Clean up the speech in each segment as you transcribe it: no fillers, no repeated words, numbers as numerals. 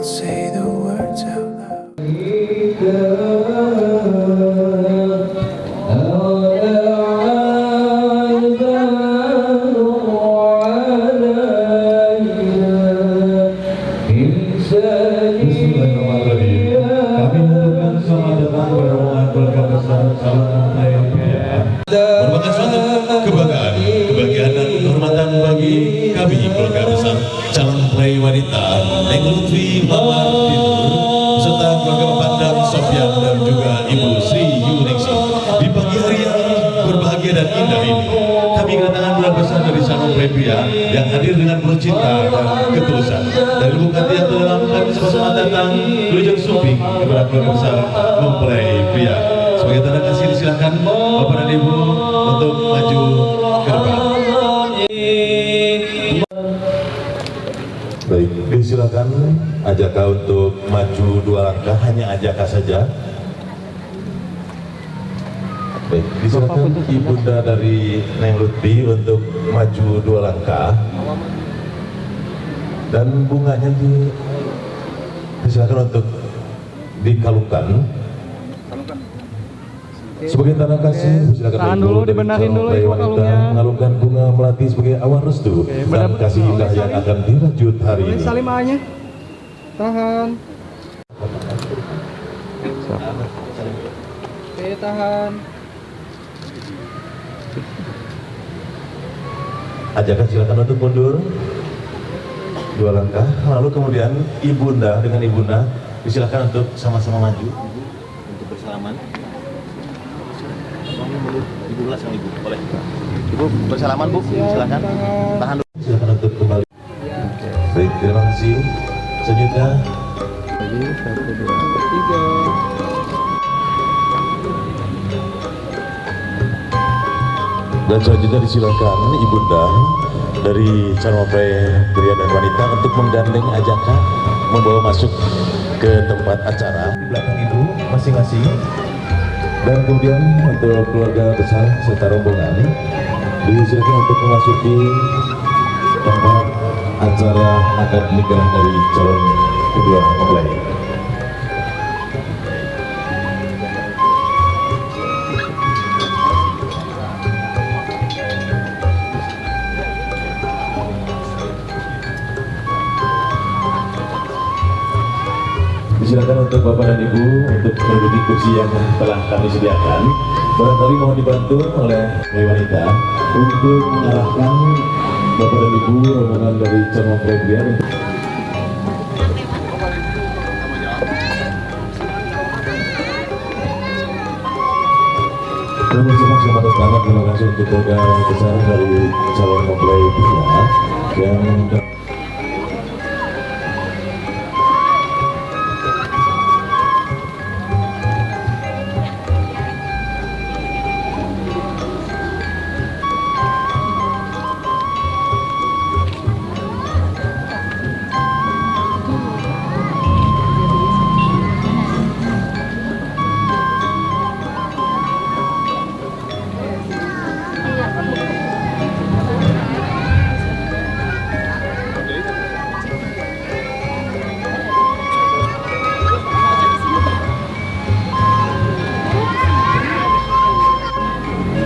Say the words out loud. Bismillahirrahmanirrahim. Kami mengucapkan selamat datang kepada rombongan keluarga besar calon mempelai pria. Merupakan suatu kebanggaan, kebahagiaan dan kehormatan bagi kami keluarga besar calon mempelai wanita Neng Lutfi Mawar Tidur beserta keluarga Bapak Dang Sofyan dan juga Ibu Sri Yuningsih. Di pagi hari yang berbahagia dan indah ini, kami kedatangan keluarga besar dari calon mempelai pria yang hadir dengan penuh cinta dan ketulusan. Dari lubuk hati yang terdalam, kami sama-sama datang Wilujeng Sumping kepada keluarga besar mempelai pria. Sebagai tanda kasih, disilakan Bapak dan Ibu untuk maju ke depan. Baik, disilakan Ajaka untuk maju dua langkah, hanya Ajaka saja. Baik, disilakan ibunda dari Neng Lutfi untuk maju dua langkah. Dan bunganya disilakan untuk dikalungkan. Sebagai tanda kasih, silakan Tahan Ibu dulu, dari dibenahin calon dulu mempelai Ibu wanita kalungnya. Mengalungkan bunga melati sebagai awal restu dan kasih indah yang akan dirajut hari Boleh ini. salim A-nya. Tahan. Oke, tahan. Ajakan silakan untuk mundur dua langkah, lalu kemudian ibunda dengan ibunda disilakan untuk sama-sama maju untuk bersalaman. Ibu belas sama ibu, boleh. Ibu bersalaman, Bu, silakan. Tahan dulu. Silakan untuk kembali. Baik, terima kasih. Selanjutnya Lagi, satu, dua, tiga. Dan selanjutnya disilakan ibunda dari calon mempelai pria dan wanita untuk menggandeng Ajaka membawa masuk ke tempat acara di belakang ibu masing-masing, dan kemudian untuk keluarga besar serta rombongan disilakan untuk memasuki tempat acara akad nikah dari calon kedua mempelai. Disilakan untuk Bapak dan Ibu untuk menduduki kursi yang telah kami sediakan. Barangkali mohon dibantu oleh mempelai wanita untuk mengarahkan Bapak dan Ibu rombongan dari calon mempelai pria untuk Dan mengucapkan selamat datang dan terima kasih untuk keluarga besar dari calon mempelai pria yang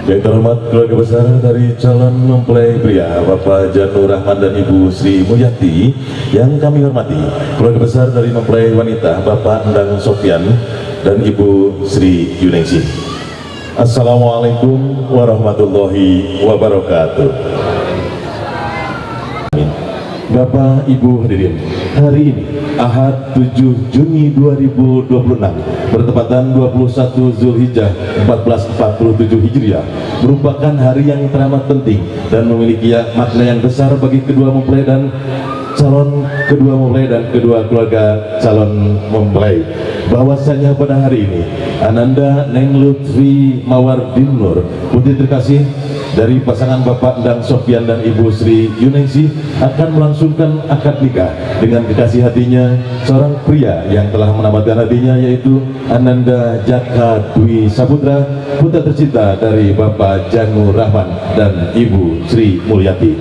Yang terhormat keluarga besar dari calon mempelai pria Bapak Janur Rahman dan Ibu Sri Mulyati, yang kami hormati keluarga besar dari mempelai wanita Bapak Endang Sofyan dan Ibu Sri Yuningsih. Assalamualaikum warahmatullahi wabarakatuh. Amin. Bapak Ibu hadirin, hari ini Ahad 7 Juni 2026 bertepatan 21 Zulhijjah 1447 Hijriah merupakan hari yang teramat penting dan memiliki makna yang besar bagi kedua mempelai dan calon kedua mempelai dan kedua keluarga calon mempelai. Bahwasanya pada hari ini Ananda Neng Lutfi Mawardin Nur, putri terkasih dari pasangan Bapak Endang Sofyan dan Ibu Sri Yuningsih, akan melangsungkan akad nikah dengan kekasih hatinya, seorang pria yang telah menamatkan hatinya, yaitu Ananda Jaka Dwi Saputra, putra tercinta dari Bapak Janu Rahman dan Ibu Sri Mulyati.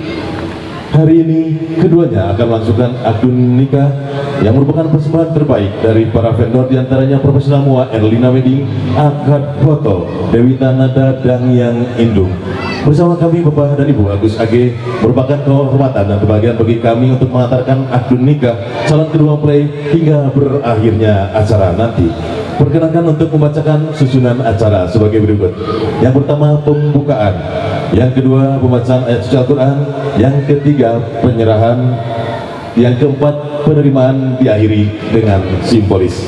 Hari ini keduanya akan melangsungkan akad nikah yang merupakan persembahan terbaik dari para vendor, diantaranya Profesional Mua Erlina Wedding, Akad Foto, Dewita Nada Dangyang Indung. Bersama kami Bapak dan Ibu Agus AG, merupakan kehormatan dan kebahagiaan bagi kami untuk mengantarkan akad nikah calon kedua mempelai hingga berakhirnya acara nanti. Perkenankan untuk membacakan susunan acara sebagai berikut. Yang pertama, pembukaan. Yang kedua, pembacaan ayat suci Al-Quran. Yang ketiga, penyerahan. Yang keempat, penerimaan, diakhiri dengan simbolis.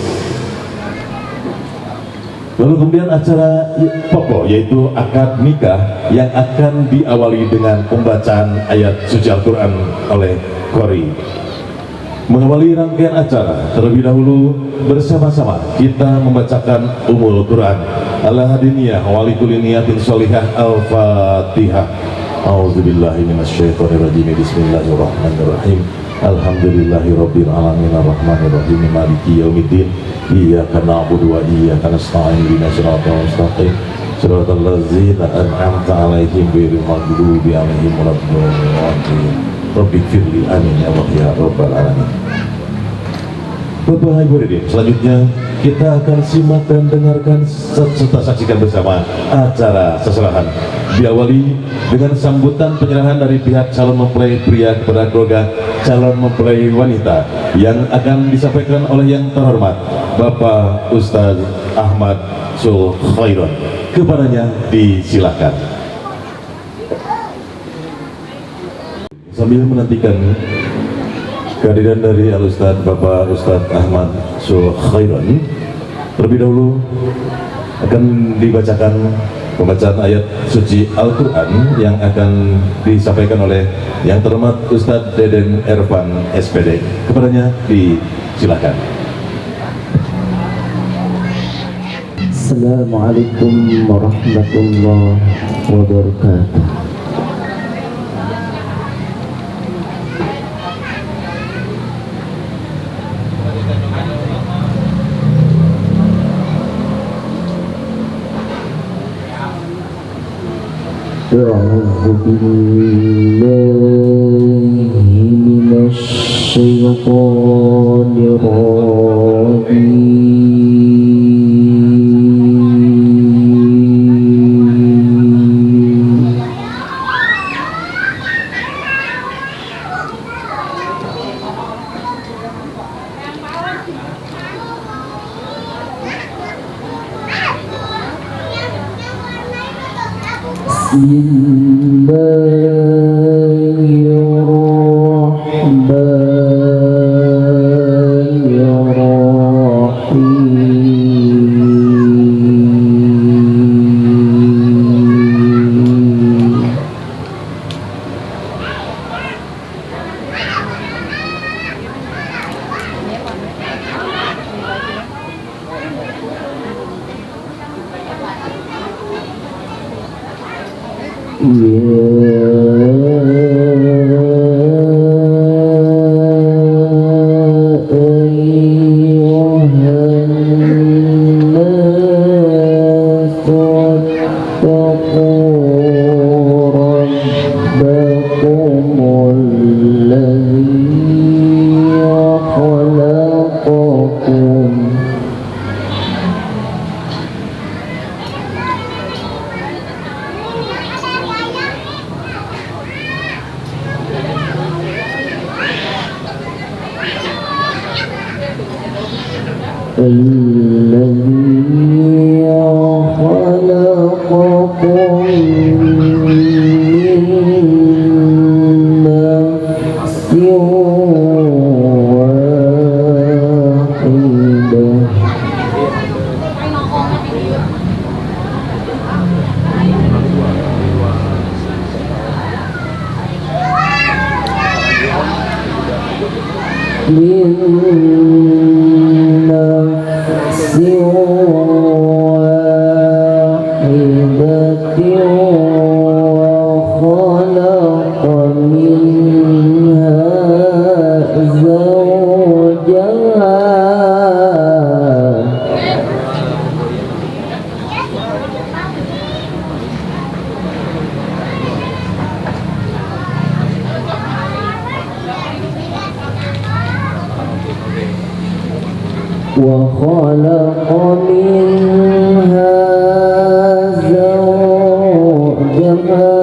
Lalu kemudian acara pokok, yaitu akad nikah yang akan diawali dengan pembacaan ayat suci Al-Quran oleh Qori. Mengawali rangkaian acara, terlebih dahulu bersama-sama kita membacakan Umul Quran. Ala hadiniyah wa likulli niyatin sholihah. Al-Fatihah. A'udzubillahi minasyaitonirrajim. Bismillahirrahmanirrahim. Alhamdulillahi rabbil alamin arrahmanirrahim maliki yaumiddin. Iyyaka na'budu wa iyyaka nasta'in ihdinas siratal mustaqim. Siratal ladzina an'amta 'alaihim ghairil maghdubi 'alaihim waladdallin. Rabbighfirli, amin ya Allah ya rabbal alamin. Bapak Ibu hadirin, selanjutnya kita akan simak dan dengarkan serta saksikan bersama acara seserahan. Diawali dengan sambutan penyerahan dari pihak calon mempelai pria kepada keluarga calon mempelai wanita yang akan disampaikan oleh yang terhormat Bapak Ustaz Ahmad Sul Khairon. Kepadanya disilakan. Sambil menantikan kehadiran dari Al Ustaz Bapak Ustaz Ahmad Sul Khairon, terlebih dahulu akan dibacakan pembacaan ayat suci Al-Quran yang akan disampaikan oleh yang terhormat Ustaz Deden Ervan SPD. Kepadanya disilakan. Assalamualaikum warahmatullahi wabarakatuh. أعوذ بالله من الشيطان الرجيم. بسم الله الرحمن الرحيم. الذي خلقكم من نفس واحدة من نفس واحدة وخلق منها زوجها وخلق منها زوجها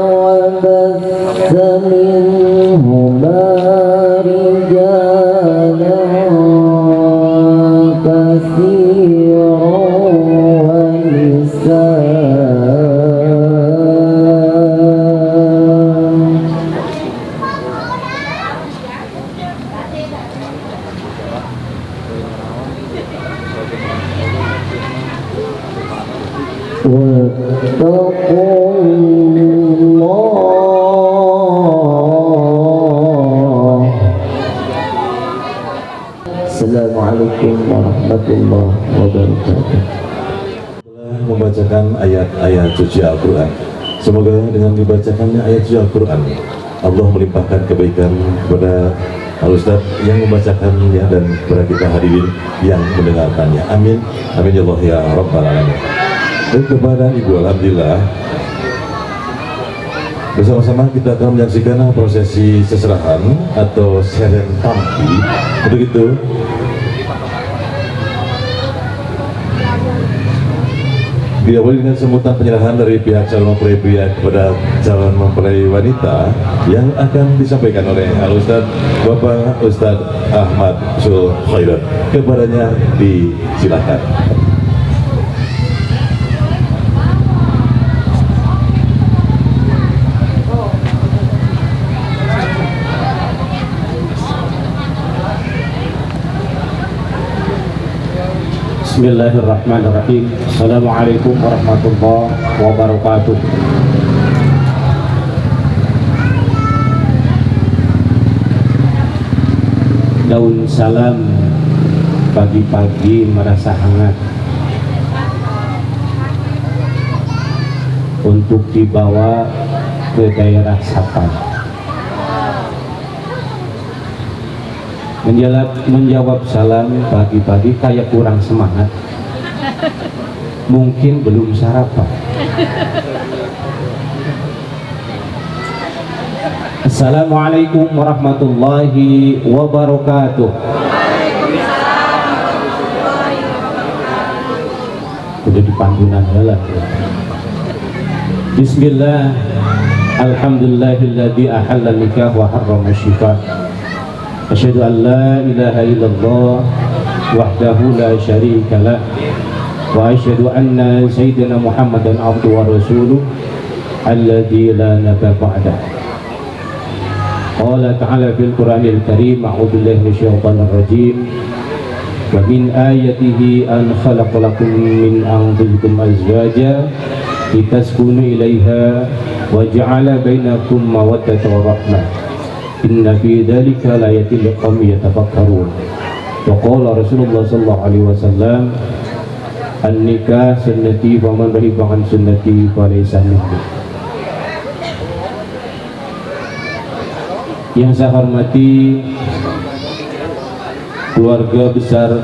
وبث منهما رجالا كثيرا ونساء. واتقوا الله. Assalamualaikum warahmatullahi wabarakatuh. Telah membacakan ayat-ayat suci Al-Quran. Semoga dengan dibacakannya ayat suci Al-Quran, Allah melimpahkan kebaikan kepada Al Ustaz yang membacakannya dan kepada kita hadirin yang mendengarkannya. Amin. Amin ya Allah ya Rabbal Alamin. Dan kepada Ibu, alhamdulillah bersama-sama kita akan menyaksikan prosesi seserahan atau seren tampi. Untuk itu diawali dengan sambutan penyerahan dari pihak calon mempelai pria kepada calon mempelai wanita yang akan disampaikan oleh Al Ustaz Bapak Ustaz Ahmad Sul Khairat. Kepadanya disilakan. Bismillahirrahmanirrahim. Assalamualaikum warahmatullahi wabarakatuh. Daun salam pagi-pagi merasa hangat untuk dibawa ke daerah Sapan. Menjawab salam pagi-pagi kayak kurang semangat, mungkin belum sarapan. Assalamualaikum warahmatullahi wabarakatuh. Udah dipandunan lah. Bismillah, alhamdulillahilladzi ahalla nikah wa harrama syifa. Asyhadu an la ilaha illallah wahdahu la syarika lah wa asyhadu anna sayyidina Muhammadan abduhu wa rasuluh alladzi la nabiyya ba'dah. Qala ta'ala fil Qur'anil Karim, a'udzu billahi minasyaitonir rajim. Wa min ayatihi an khalaqa lakum min anfusikum azwaja litaskunu ilaiha wa ja'ala bainakum mawaddatan wa rahmah. Inna fi dzalika laayatin liqaumin yatafakkarun. Wa qala Rasulullah sallallahu alaihi wasallam, an-nikah sunnati wa man raghiba an sunnati falaysa minni. Yang saya hormati keluarga besar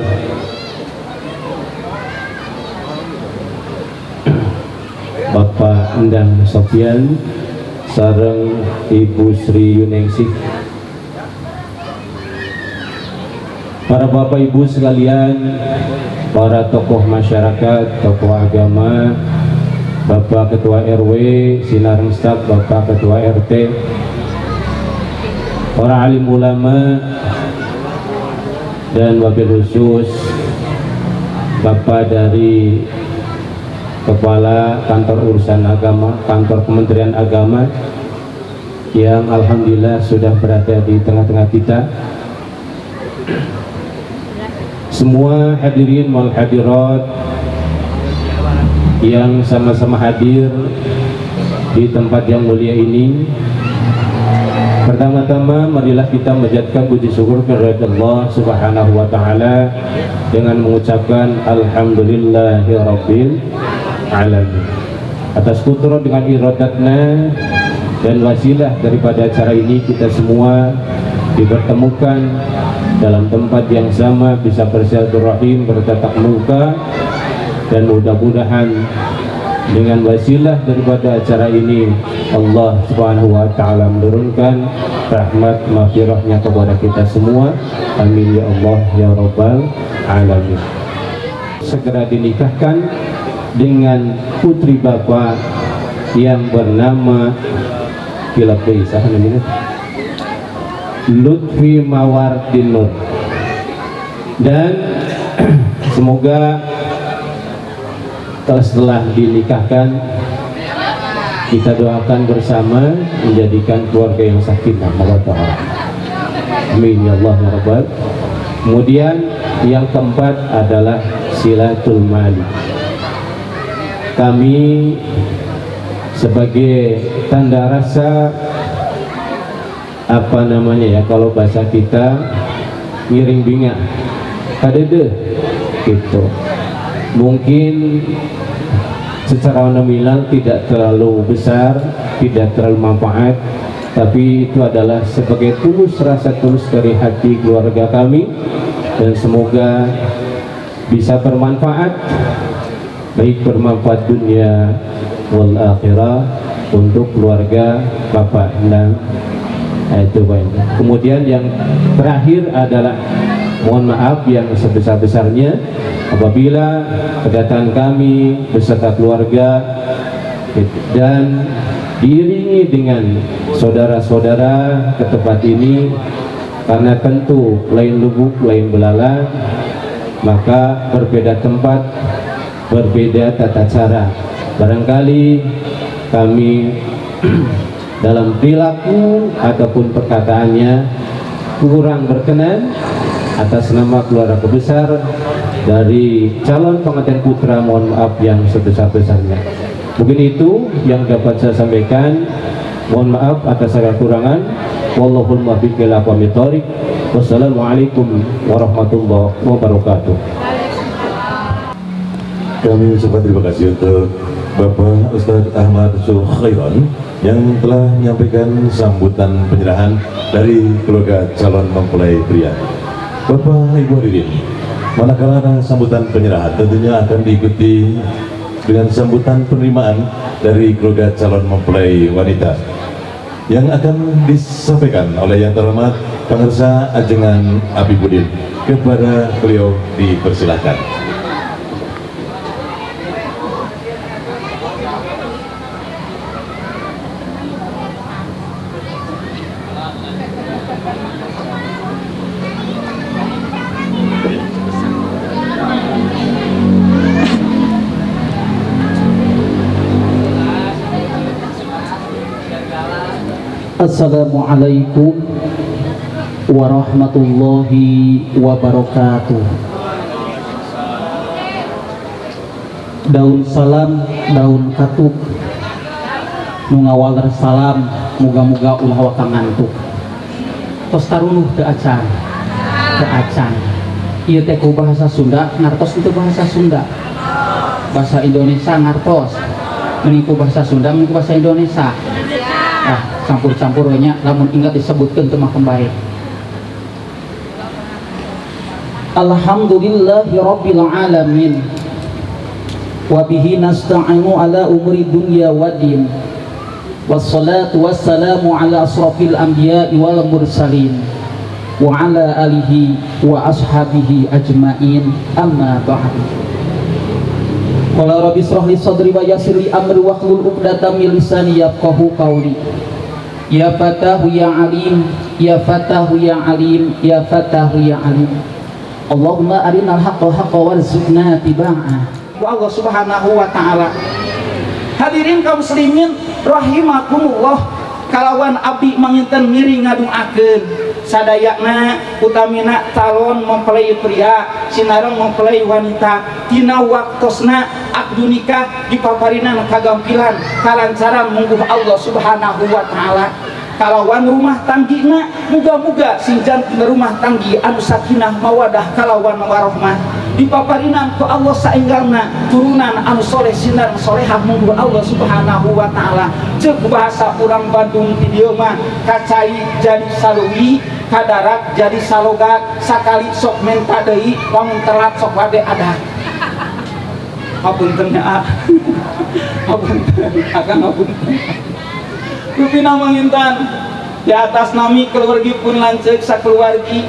Bapak Endang Sofyan sareng Ibu Sri Yuningsih, para bapak ibu sekalian, para tokoh masyarakat, tokoh agama, Bapak Ketua RW Sinareng Staf, Bapak Ketua RT, para alim ulama, dan wabil khusus Bapak dari Kepala Kantor Urusan Agama, Kantor Kementerian Agama yang alhamdulillah sudah berada di tengah-tengah kita. Semua hadirin wal hadirat yang sama-sama hadir di tempat yang mulia ini, pertama-tama marilah kita menjadikan puji syukur kepada Allah Subhanahu wa taala dengan mengucapkan alhamdulillahirabbil alamin atas kudrat dengan iradatnya dan wasilah daripada acara ini kita semua dipertemukan dalam tempat yang sama, bisa bersilaturahim, bertatap muka, dan mudah-mudahan Dengan wasilah daripada acara ini, Allah Subhanahu wa taala menurunkan rahmat maghfirahnya kepada kita semua. Amin ya Allah ya Rabbal alamin. Segera dinikahkan dengan putri bapak yang bernama Kilap deui, saha namina? Lutfi Mawardin Nur. Dan semoga setelah dinikahkan, kita doakan bersama menjadikan keluarga yang sakinah mawaddah warahmah. Amin ya Allah ya Rabbal. Kemudian yang keempat adalah silatul mali. Kami sebagai tanda rasa, apa namanya ya, kalau bahasa kita ngiring bingah kadede gitu, mungkin secara nominal tidak terlalu besar, tidak terlalu manfaat, tapi itu adalah sebagai tulus, rasa tulus dari hati keluarga kami, dan semoga bisa bermanfaat, baik bermanfaat dunia wal akhirah untuk keluarga Bapak. Dan itu baik. Kemudian yang terakhir adalah mohon maaf yang sebesar-besarnya apabila kedatangan kami beserta keluarga dan diiringi dengan saudara-saudara ke tempat ini, karena tentu lain lubuk lain belalang, maka berbeda tempat, berbeda tata cara. Barangkali kami dalam perilaku ataupun perkataannya kurang berkenan, atas nama keluarga besar dari calon pengantin putra mohon maaf yang sebesar-besarnya. Mungkin itu yang dapat saya sampaikan. Mohon maaf atas segala kekurangan. Wallahul muwaffiq ila aqwamit thoriq. Wassalamualaikum warahmatullahi wabarakatuh. Kami ucapkan terima kasih untuk Bapak Ustadz Ahmad Sulkhairon yang telah menyampaikan sambutan penyerahan dari keluarga calon mempelai pria. Bapak Ibu hadirin, manakala ada sambutan penyerahan tentunya akan diikuti dengan sambutan penerimaan dari keluarga calon mempelai wanita yang akan disampaikan oleh yang terhormat Pangersa Ajengan Apipudin. Kepada beliau dipersilahkan. Assalamualaikum warahmatullahi wabarakatuh. Daun salam, daun katuk, nu ngawaler salam, muga-muga ulah waka ngantuk. Tos tarunuh teu acan, teu acan. Ieu teh ku bahasa Sunda, ngartos itu bahasa Sunda. Bahasa Indonesia ngartos. Meni ku bahasa Sunda, meni ku bahasa Indonesia. Ah, campur-campur we nya, lamun ingat disebutkeun teu mah kembali. Alhamdulillahi rabbil alamin. Wa bihi nasta'inu ala umuri dunya waddin. Wassalatu wassalamu ala asrafil anbiya'i wal mursalin wa ala alihi wa ashabihi ajmain, amma ba'du. Qala rabbi israh li sadri wa yassir li amri wahlul 'uqdatam min lisani yafqahu qawli. Ya fatahu ya alim, ya fatahu ya alim, ya fatahu ya alim. Allahumma arinal haqqa haqqa warzuqna tiba'ah. Wa Allah Subhanahu wa taala. Hadirin kaum muslimin rahimakumullah, kalawan abdi manginten miring ngaduakeun sadayana utamina calon mempelai pria sinareng mempelai wanita tina waktosna akdu nikah dipaparinan kagampilan kalancaran mungguh Allah Subhanahu wa taala. Kalawan rumah tanggina muga-muga singjan rumah tanggi anu sakinah mawadah kalawan warohmah dipaparinan ku Allah saenggalna turunan anu soleh sinar solehah mungguh Allah Subhanahu wa taala. Ceuk bahasa urang Bandung ti dieu mah kacai jadi saluwi, kadarat jadi salogak, sakali sok menta deui lamun telat sok wade adat. Hapunten nya, hapunten akang, hapunten. Rupina mangintan di atas nami keluargi pun lanceuk sakeluargi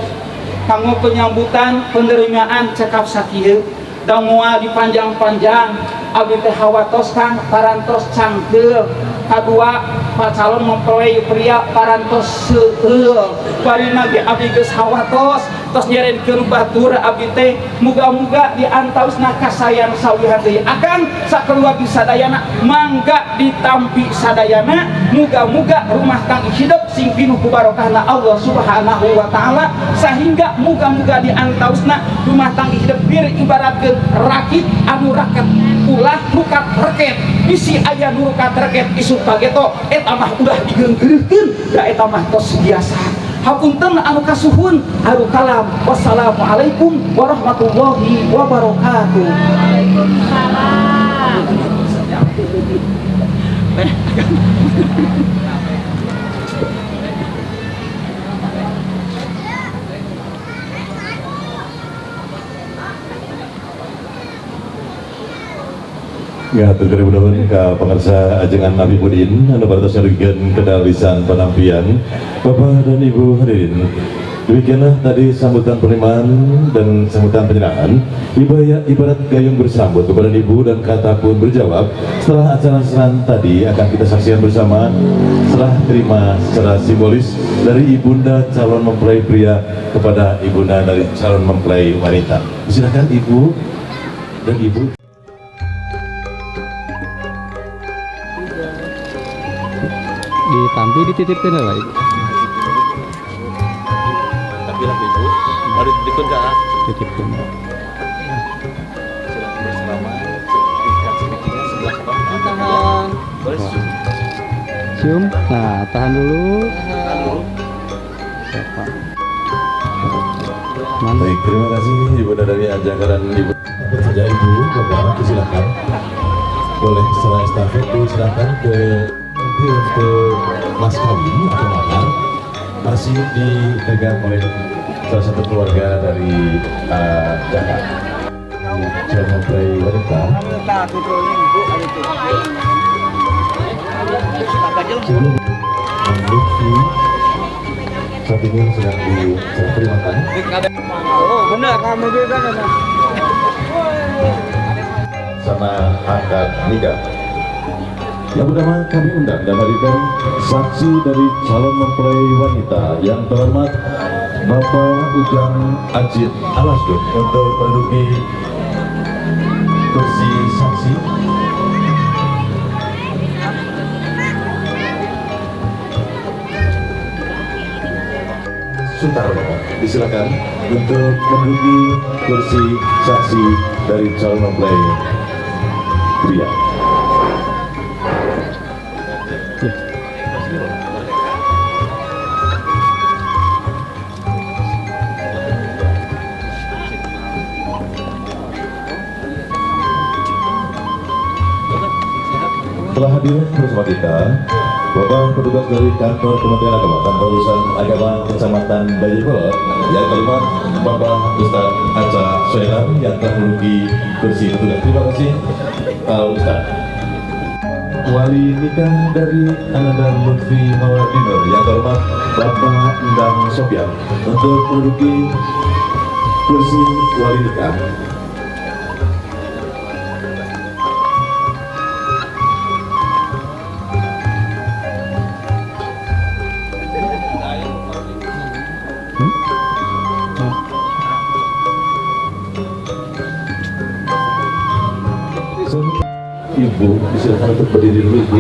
kanggo penyambutan penerimaan cekap sakieu da moal dipanjang-panjang. Abdi teh hawatos kang parantos cangkeul, kadua calon mempelai pria parantos seueul, barina ge abdi geus hawatos tos nyerenkeun batur. Abdi teh muga-muga di antawisna kasayang sawihan deui akang sakeluargi sadayana, mangga ditampi sadayana. Muga-muga rumah tangga hidup sing pinuh ku barokahna Allah Subhanahu wa taala, sehingga muga-muga di antawisna rumah tangga hidup bir ibaratkeun rakit anu raket, ulah rukat reket. Bisi aya nu rukat reket isuk pageto, eta mah ulah digeunggeureuhkeun, da eta mah tos biasa. Hapunten anu kasuhun anu kalam. Wassalamualaikum warahmatullahi wabarakatuh. Waalaikumsalam. Ya, terima nuhun ka pangersa ajengan Nabi Pudin anu parantos nyarugikeun kedalisan penampian. Bapak dan Ibu hadirin, demikianlah tadi sambutan penerimaan dan sambutan penyerahan. Ibarat, ibarat gayung bersambut kepada ibu dan kata pun berjawab. Setelah acara serahan tadi akan kita saksikan bersama serah terima secara simbolis dari ibunda calon mempelai pria kepada ibunda dari calon mempelai wanita. Silakan ibu dan ibu. Ditampi dititipkan lah ibu. Tapi lah ibu, harus dititipkan kak. Titipkan. Silakan bersama. Tahan. Boleh. Cium. Nah, tahan dulu. Tahan dulu. Siapa? Mana? Baik, terima kasih Ibu dari ajaran Ibu. Apa saja Ibu, Bapak, silakan. Boleh secara estafet diserahkan ke nanti untuk mas kawin atau mahar masih dipegang oleh salah satu keluarga dari Jakarta. Calon mempelai wanita. Sebelum Lutfi saat ini sedang diterimakan. Sama akad nikah. Yang pertama kami undang dan hadirkan saksi dari calon mempelai wanita yang terhormat Bapak Ujang Ajit Alasdun untuk menduduki kursi saksi. Sutarno, disilakan untuk menduduki kursi saksi dari calon mempelai pria. Telah hadir bersama kita Bapak petugas dari kantor Kementerian Agama, Kantor Urusan Agama Kecamatan Dayeuhkolot, yang terhormat Bapak Ustaz Aca Soelan yang telah menduduki kursi petugas. Terima kasih Pak Ustaz. Wali nikah dari Ananda Lutfi Mawardinur yang terhormat Bapak Endang Sopian untuk menduduki kursi wali nikah. Ibu, disilakan untuk berdiri dulu Ibu.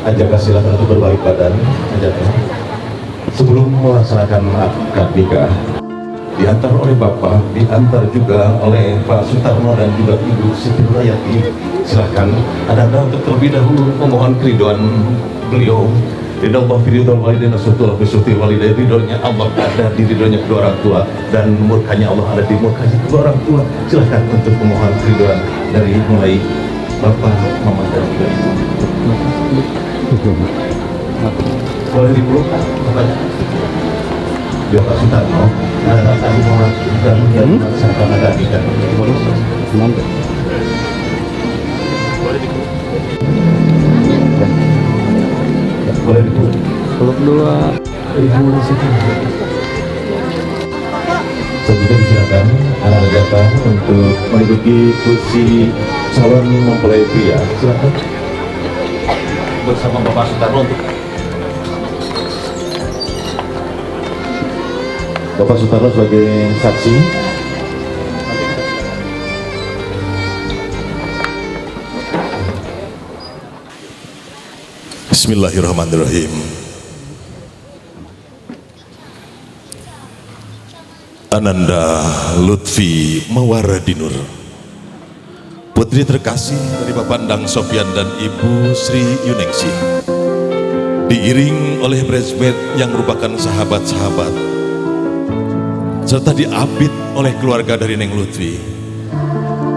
Ajaklah, silakan untuk berbalik badan, ajaklah. Sebelum melaksanakan akad nikah, diantar oleh Bapak, diantar juga oleh Pak Sutarno dan juga Ibu Siti Nurhayati. Silakan Anda untuk terlebih dahulu memohon keridhaan beliau. Ridha Allah fi ridha walidain, rasulullah fi suhti walidain. Ridhonya Allah ada di ridhonya kedua orang tua dan murkanya Allah ada di murkanya kedua orang tua. Silakan untuk memohon keridhaan dari mulai Bapak, Mama dan juga Ibu. Boleh dipeluk kan? Bapaknya. Biar Pak Sutarno dan boleh dipeluk. Peluk dulu. Ibu di situ. Selanjutnya disilakan anak datang untuk menduduki kursi calon mempelai pria. Silakan bersama Bapak Sutarno untuk Bapak Sutarno sebagai saksi. Bismillahirrahmanirrahim. Ananda Lutfi Mawaradinur, putri terkasih dari Bapak Endang Sopian dan Ibu Sri Yuningsih, diiring oleh bridesmaid yang merupakan sahabat-sahabat, serta diapit oleh keluarga dari Neng Lutfi.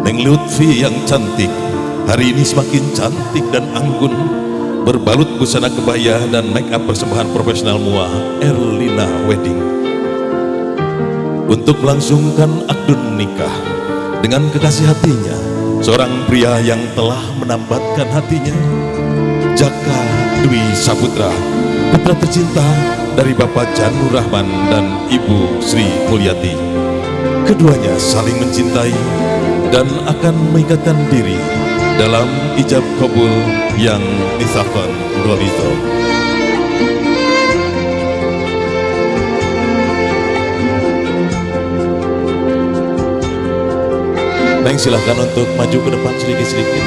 Neng Lutfi yang cantik, hari ini semakin cantik dan anggun, berbalut busana kebaya dan make up persembahan profesional MUA Erlina Wedding, untuk melangsungkan akdun nikah dengan kekasih hatinya, seorang pria yang telah menambatkan hatinya, Jaka Dwi Saputra, putra tercinta dari Bapak Janur Rahman dan Ibu Sri Mulyati. Keduanya saling mencintai dan akan mengikatkan diri dalam ijab kabul yang nisafan ghalidho. Neng, silahkan untuk maju ke depan sedikit-sedikit.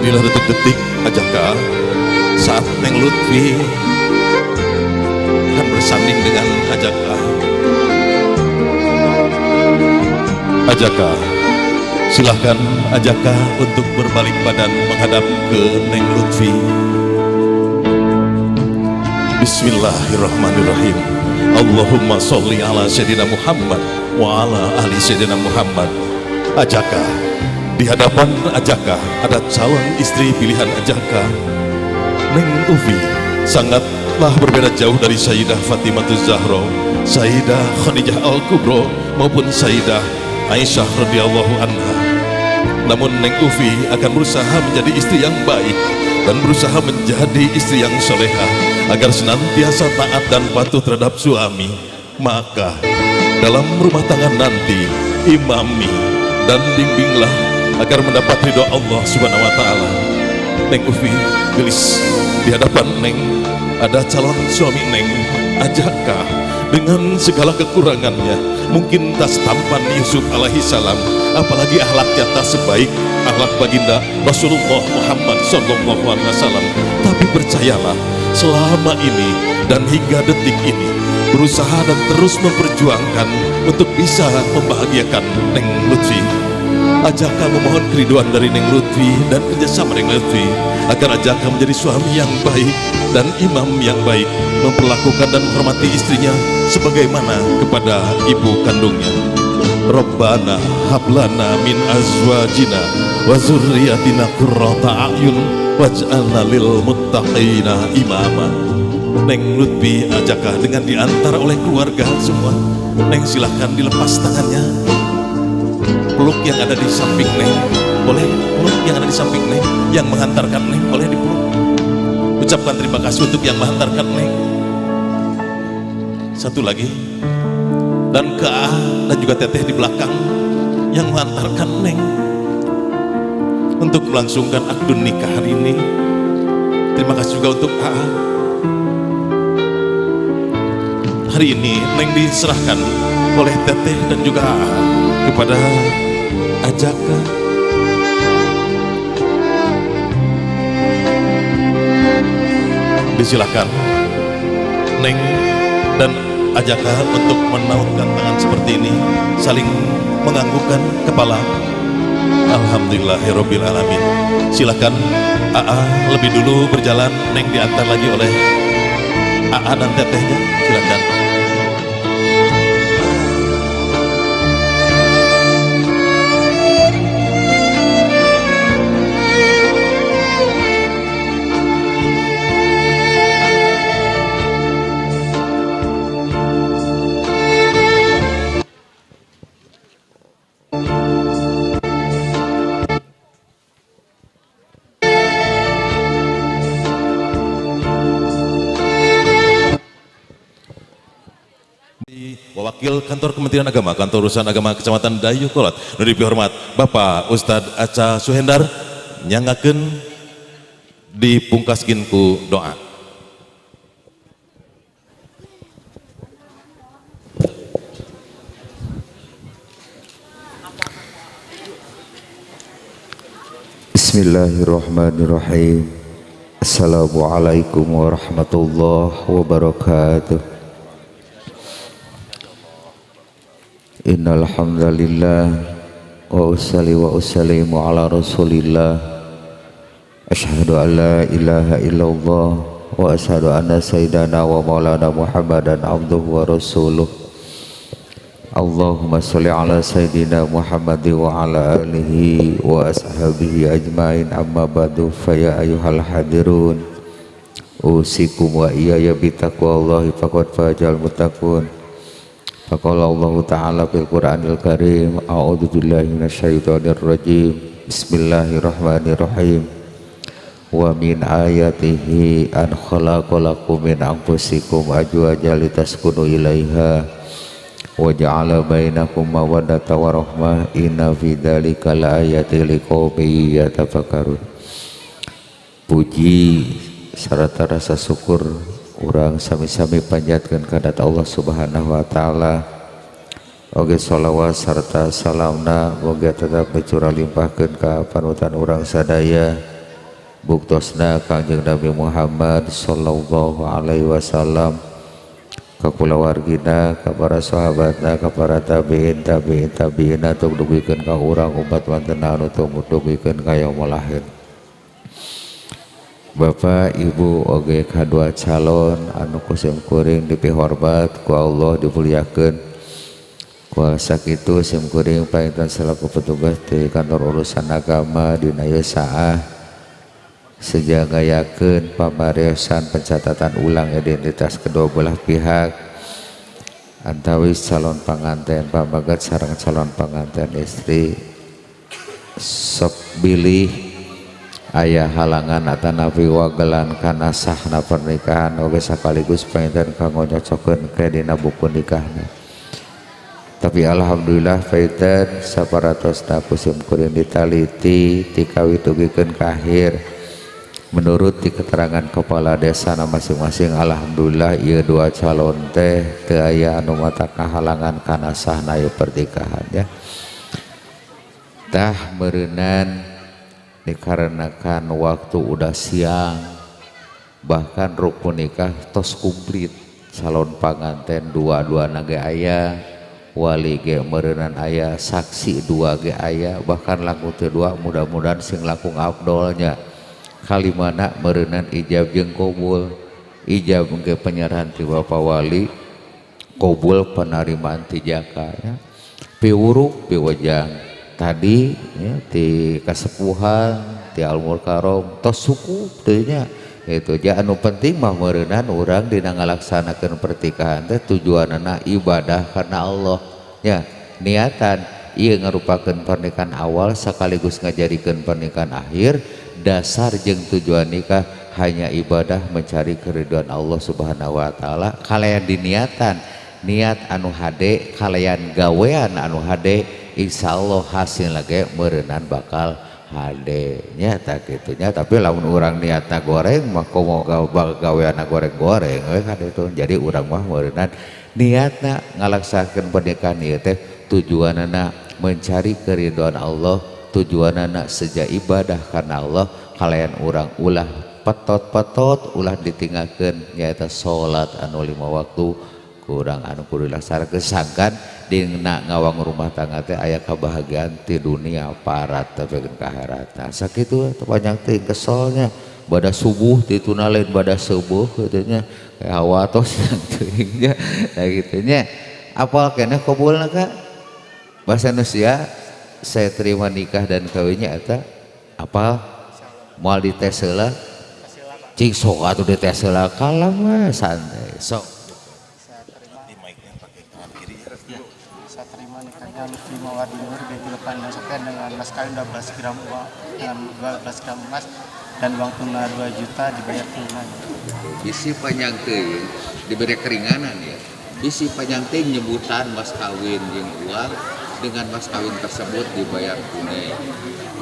Inilah detik-detik Ajaka saat Neng Lutfi akan bersanding dengan Ajaka. Ajaka, silahkan Ajaka untuk berbalik badan menghadap ke Neng Lutfi. Bismillahirrahmanirrahim. Allahumma sholli ala Sayyidina Muhammad wa ala ali Sayyidina Muhammad. Ajaka, di hadapan Ajaka ada calon istri pilihan Ajaka, Neng Ufi. Sangatlah berbeda jauh dari Sayyidah Fatimah Zahra, Sayyidah Khadijah Al-Kubra maupun Sayyidah Aisyah radhiyallahu anha. Namun Neng Ufi akan berusaha menjadi istri yang baik dan berusaha menjadi istri yang soleha agar senantiasa taat dan patuh terhadap suami. Maka dalam rumah tangga nanti imami dan bimbinglah agar mendapat ridho Allah Subhanahu wa taala. Neng Ufi, gelis di hadapan Neng ada calon suami Neng Ajaka dengan segala kekurangannya. Mungkin tak setampan Yusuf alaihi salam, apalagi akhlaknya tak sebaik akhlak baginda Rasulullah Muhammad sallallahu alaihi wasallam. Tapi percayalah, selama ini dan hingga detik ini berusaha dan terus memperjuangkan untuk bisa membahagiakan Neng Lutfi. Ajaka memohon keriduan dari Neng Lutfi dan kerjasama Neng Lutfi agar Ajaka menjadi suami yang baik dan imam yang baik, memperlakukan dan menghormati istrinya sebagaimana kepada ibu kandungnya. Rabbana hablana min azwajina wa zurriyatina qurrata a'yun waj'alna lil muttaqina imama. Neng Lutfi Ajaka dengan diantar oleh keluarga semua. Neng silahkan dilepas tangannya. Peluk yang ada di samping Neng, boleh peluk yang ada di samping Neng, yang menghantarkan Neng boleh dipeluk. Ucapkan terima kasih untuk yang menghantarkan Neng. Satu lagi, dan ke A dan juga Teteh di belakang yang menghantarkan Neng untuk melangsungkan akdun nikah hari ini. Terima kasih juga untuk AA. Hari ini Neng diserahkan oleh Teteh dan juga AA kepada Ajaka. Disilakan Neng dan Ajaka untuk menautkan tangan seperti ini, saling menganggukkan kepala. Alhamdulillahirabbil alamin. Silakan AA lebih dulu berjalan, Neng diantar lagi oleh AA dan tetehnya. Silakan. Wakil Kantor Kementerian Agama, Kantor Urusan Agama Kecamatan Dayeuhkolot, nu dipihormat Bapak Ustadz Aca Suhendar, nyanggakeun dipungkaskeun ku doa. Bismillahirrahmanirrahim. Assalamualaikum warahmatullahi wabarakatuh. Innal hamdalillah wa usalli wa usallimu ala Rasulillah. Asyhadu an la ilaha illallah wa asyhadu anna sayyidana wa maulana Muhammadan abduhu wa rasuluh. Allahumma sholli ala sayyidina Muhammad wa ala alihi wa ashabihi ajmain. Amma ba'du, fa ya ayyuhal hadirun, usikum wa iyaya bitaqwallahi faqad fajal muttaqun. Faqala Allah ta'ala fil Qur'anil Karim, a'udzu billahi minasyaitonir rajim. Bismillahirrahmanirrahim. Wa min ayatihi an khalaqalakum min anfusikum azwajan litaskunu ilaiha wa ja'ala bainakum mawaddatan wa rahmah, inna fi dzalika laayatin liqaumin yatafakkarun. Puji serta rasa syukur urang sami-sami panjatkeun ka Allah Subhanahu wa taala. Oge sholawat serta salamna moga tetap mencurah limpahkeun ka panutan urang sadaya, buktosna Kangjeng Nabi Muhammad sallallahu alaihi wasallam, ka kulawargina, ka para sahabatna, ka para tabiin tabiin tabiina, tuk dugikeun ka urang umat wantena anu dugikeun ka yaumul akhir. Bapak Ibu oge kadua calon anu ku sim kuring dipihormat ku Allah dimuliakeun. Ku sakitu sim kuring painten selaku petugas di kantor urusan agama dina ieu saah seja ngayakeun pamariosaan pencatatan ulang identitas kedua belah pihak antawis calon panganten pamagat sareng calon panganten istri. Sok bilih aya halangan atanapi wagelan kana sahna pernikahan oge sakaligus panginten kanggo nyocokeun ke dina buku nikahna. Tapi alhamdulillah painten saparatosna ku sim kuring ditaliti ti kawit dugikeun ka akhir. Menurut di keterangan kepala desa masing-masing, alhamdulillah ieu dua calon teh teu aya anu mata kahalangan kana sahna ieu pernikahan ya. Tah meureunan dikarenakan waktu udah siang, bahkan rukun nikah tos komplit, calon panganten dua-dua ge aya, wali ge meureunan aya, saksi dua ge aya, bahkan langkung teu dua mudah-mudahan sing langkung afdolnya. Kalimana meureunan ijab jeung qabul, ijab ge penyerahan ti bapa wali, qabul penerimaan ti jaka ya. Piwuruk piwejang tadi ya, di kasepuhan di al-mukarram tos suku teu nya itu ja. Anu penting mah meureunan urang dina ngalaksanakeun pernikahan teh tujuanana ibadah karena Allah ya. Niatan ieu ngarupakeun pernikahan awal sekaligus ngajadikeun pernikahan akhir. Dasar jeung tujuan nikah hanya ibadah mencari keridhaan Allah Subhanahu wa taala. Kalayan diniatan niat anu hade kalayan gawean anu hade, insyaallah hasil lagi meureunan bakal hade nya tak kitu nya. Tapi lamun urang niatna goreng mah komo gaweanna goreng-goreng we kan itu. Jadi urang mah meureunan niatna ngalaksanakeun pernikahan ieu teh tujuanana mencari keridhaan Allah, tujuanana seja ibadah karena Allah. Kalayan urang ulah petot-petot ulah ditinggalkeun nyaeta salat anu 5 waktu Kurang anu kudu dilaksanakeun sangkan dina ngawang rumah tangga teh aya kebahagiaan ti dunia parat tapi ka akhirat. Nah, sakitu teu panjang teuing keselnya. Bada subuh ti tuna lain bada subuh kitu nya. Kayak hawa tos teuing nya. Nah kitu nya. Apal keneh qabulna ka? Bahasa Indonesia saya terima nikah dan kawinnya eta apal moal dites heula. Cing sok atuh dites heula kalah mah santai. Sok. Saya terima nikahnya Lutfi Mawardi Nur binti Lepandang Sofian dengan mas kawin 12 gram uang dengan 12 gram emas dan uang tunai 2 juta dibayar tunai. Bisi panjang teuing diberi keringanan ya. Bisi panjang teuing nyebutan mas kawin jeung uang dengan mas kawin tersebut dibayar tunai.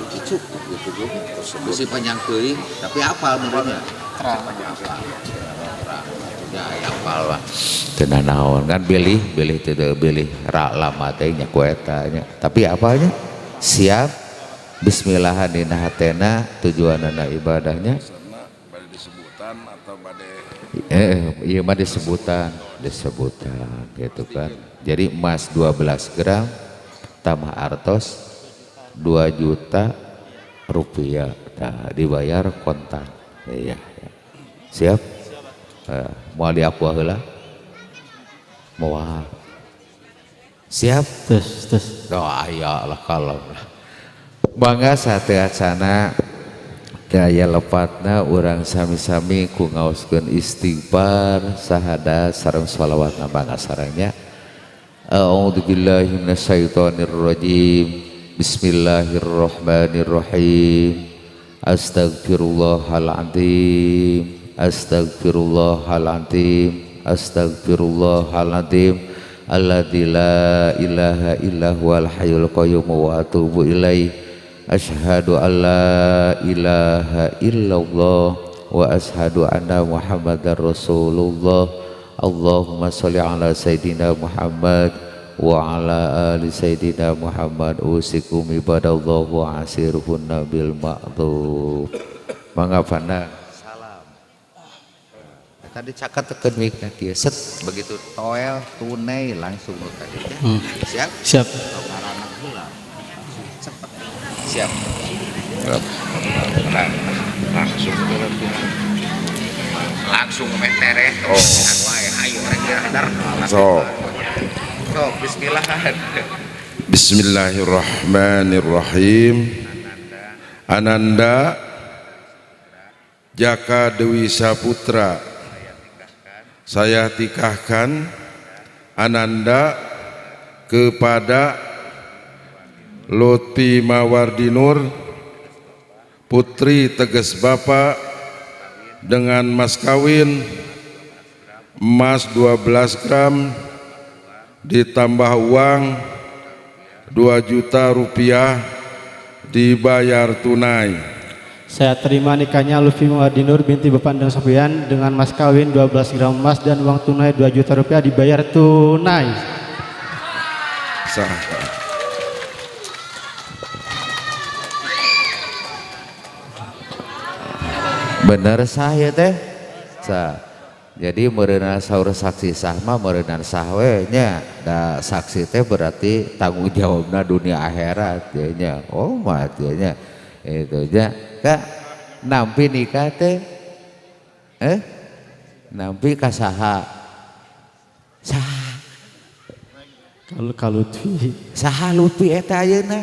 Itu cukup gitu. Bisi panjang teuing tapi apal menurutnya? Terang. Terang. Ya apal mah. Teu naon kan bilih bilih teu bilih ra lama teh nya ku eta nya. Tapi apalnya? Siap. Bismillahan dina hatena tujuanana ibadahnya. Bade disebutan atau bade Iya mah disebutan, disebutan gitu kan. Jadi emas 12 gram tambah artos 2 juta rupiah. Nah, dibayar kontan. Iya. Siap? Moal diaku heula? Moal. Siap? Tes, tes. Oh, aya lah kalau lah. Bangga sate acana daya lepatna urang sami-sami ku ngaoskeun istighfar sahada sareng sholawatna bangga sarengnya. A'udzubillahi minasyaitonirrajim. Bismillahirrahmanirrahim. Astagfirullahaladzim. Astagfirullahaladzim. Astagfirullahaladzim. Alladzi la ilaha illa huwal hayyul qayyum wa atubu ilaih. Asyhadu an la ilaha illallah wa asyhadu anna Muhammadar Rasulullah. Allahumma sholli ala sayidina Muhammad wa ala ali sayidina Muhammad. Usikum ibadallah wa asirhunna bil ma'ruf. Mangga pandang. Salam. Tadi caket tekan mikna kieu set begitu toel tunai langsung nu tadi nya. Siap? Siap. Cepet. Siap. Nah, langsung langsung metereh. Oh, wae ayo rek dar. Sok. Sok bismillah. Bismillahirrahmanirrahim. Ananda Jaka Dewi Saputra, saya tikahkan Ananda kepada Lutfi Mawardi Nur, putri tegas bapak, dengan mas kawin emas 12 gram ditambah uang 2 juta rupiah dibayar tunai. Saya terima nikahnya Lutfi Mawardi Nur binti Bapandang Sofian dengan mas kawin 12 gram emas dan uang tunai 2 juta rupiah dibayar tunai. Sah. Bener sah ya teh? Sah. Jadi meureunan saur saksi sah mah meureunan sah we nya. Da saksi teh berarti tanggung jawabna dunia akhirat ya nya. Oh mah nya. Itu nya. Kak nampi nikah teh nampi ka saha? Saha? Ka Lutfi. Saha Lutfi eta ayeuna?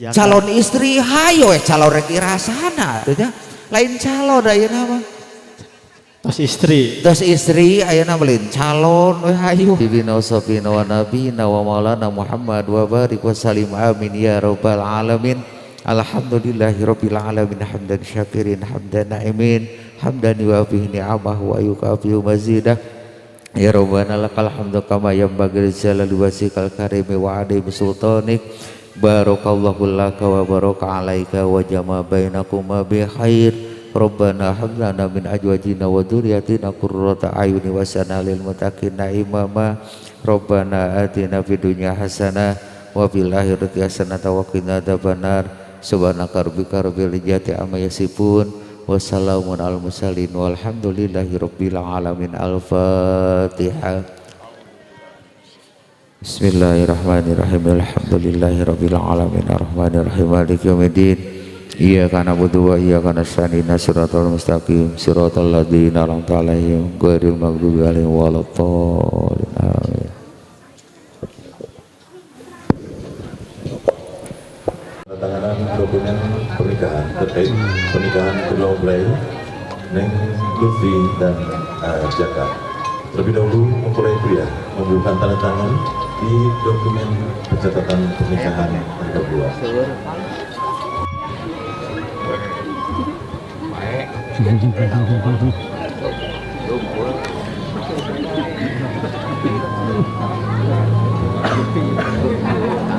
Calon istri hayo we calon rek irasana teh nya. Lain calon ayeuna mah. Tos istri. Tos istri ayeuna lain calon we hayu. Bibina safina wa nabiyina wa maulana Muhammad wa barik wa salim amin ya rabbal alamin. Alhamdulillahirabbil alamin hamdan syakirin hamdan naimin hamdan yuafihi ni'amahu wa yukafihu mazidah. Ya rabbana lakal hamdu kama yanbaghi li jalali wajhikal karimi wa 'azimi sultanik. Barakallahu laka wa baraka 'alaika wa jama bainakuma bi khair. Rabbana hab lana min azwajina wa dzurriyyatina qurrata a'yuni waj'alna lil muttaqina imama. Rabbana atina fid dunya hasanah wa fil akhirati hasanah wa qina adzabannar. Subhanaka rabbika rabbil izzati amma yasifun wa salamun alal mursalin walhamdulillahi rabbil alamin. Al-Fatihah. Bismillahirrahmanirrahim. Alhamdulillahirabbil alamin arrahmanirrahim maliki yaumiddin. Iyyaka na'budu wa iyyaka nasta'in ihdinas siratal mustaqim siratal ladzina an'amta 'alaihim ghairil maghdubi 'alaihim waladdallin. Amin. Penandatanganan dokumen pernikahan terkait pernikahan kedua mempelai Neng Lutfi dan Jaka. Terlebih dahulu mempelai pria membubuhkan tanda tangan di dokumen pencatatan pernikahan mereka berdua.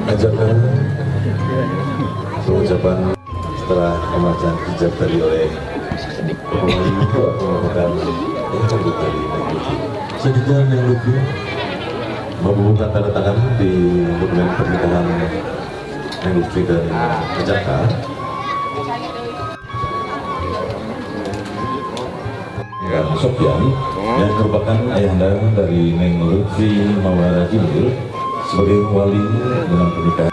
Ajakan pengucapan setelah pembacaan ijab tadi oleh melakukan yang tadi Neng Lutfi. Selanjutnya Neng Lutfi membubuhkan tanda tangan di dokumen pernikahan Neng Lutfi dan Jaka. Sofyan yang merupakan ayahanda dari Neng Lutfi Maulana Junior sebagai wali dalam pernikahan.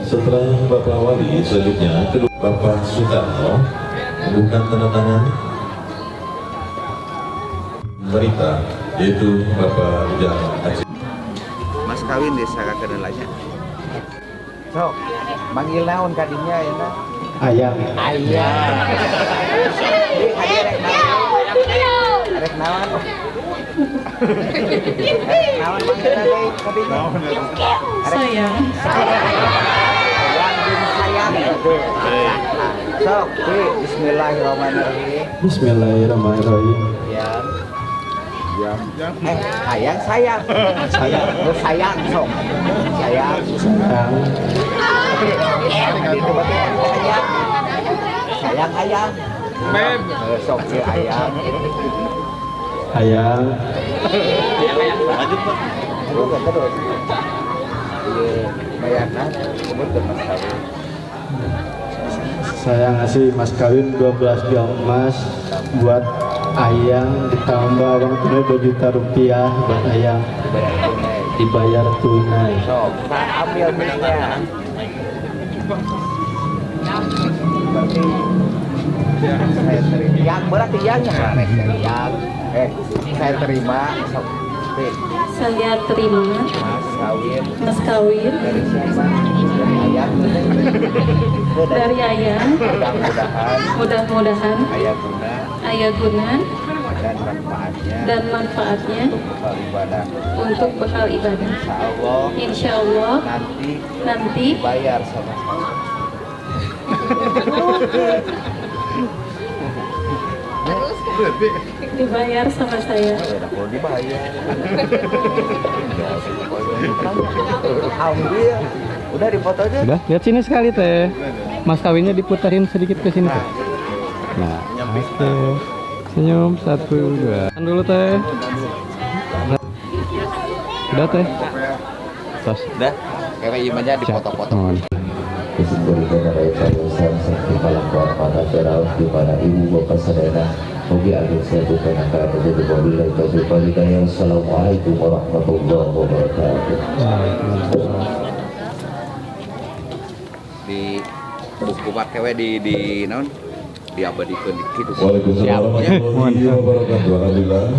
Setelah Bapak Wali, selanjutnya kedua Bapak Soekarno membubuhkan tanda tangan wanita yaitu Bapak Ujang Haji. Mas kawin desa kakak lainnya. Sok, manggil naon kadinya ya nak? Ayang. Ayang. Rek naon? Rek naon manggilna deui kadinya? Sayang. Sayang jeung sayang. Sok, bismillahirrahmanirrahim. Bismillahirrahmanirrahim. Ya. Sayang sayang. Sayang. Oh, sayang sok. Sayang. Sayang. Sayang. Sayang ayang. Mem. Sok si ayang. Ayang. Lanjut, Pak. Terus. Iya, bayarna sebutkeun mas kawin. Saya ngasih mas kawin 12 gram emas buat ayang, ditambah uang tunai 2 juta rupiah buat ayang, dibayar tunai. Sok, ambil duitnya. Berarti saya terima. Yang berarti yangnya yang. Saya terima. Sok. Saya terima mas kawin. Mas kawin dari siapa? Dari ayang. Dari ayang. Mudah-mudahan. Mudah-mudahan. Ayah guna. Ayah guna. Dan manfaatnya. Dan manfaatnya. Untuk bekal ibadah. Untuk bekal ibadah. Insya Allah. Insya Allah. Nanti. Nanti. Bayar sama saya. Dibayar sama saya. Kalau dibayar. Ambil. Udah dipoto aja. Udah, lihat sini sekali teh. Mas kawinnya diputarin sedikit ke sini teh. Nah, oke. Senyum 1 2. Tahan dulu teh. Udah teh. Tos. Udah. Kayak imanya dipoto-foto. Assalamualaikum warahmatullahi wabarakatuh. Di buku pakewe di naon diabadikeun di kitu. Waalaikumsalam warahmatullahi wabarakatuh. Alhamdulillah.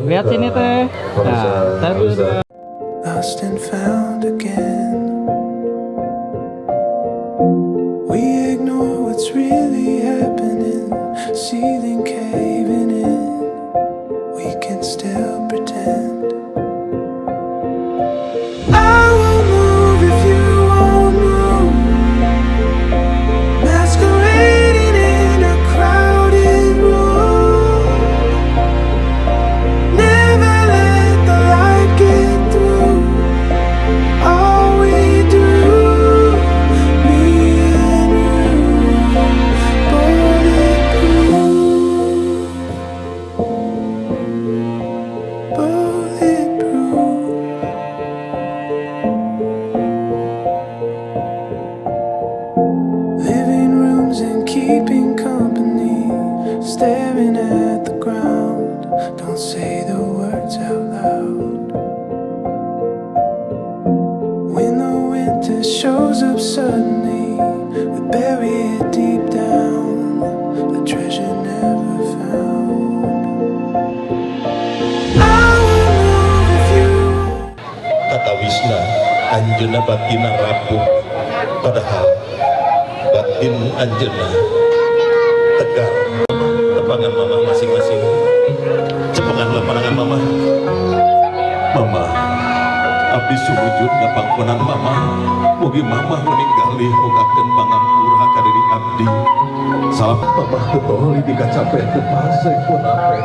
Lihat sini teh. Nah, satu dua. Lost and found again. We ignore what's really happening, ceiling caving in. We can still pretend. I won't move if you won't move. Masquerading in a crowded room. Never let the light get through. All we do, me and you, bulletproof, bulletproof. Living rooms and keeping company, staring at the ground. Don't say the words out loud. Bury it deep down, a treasure never found. I will move if you Katawisna anjeunna batinna rapuh, padahal batin anjeunna tegar. Tepangan mama masing-masing, cepengan panangan mama. Mama, abdi sumujud ngapangkonan mama. Mugi mama meninggali mugakeun pangampura ka diri abdi. Salam mama teu toli dikacape, teu pasek pun ape.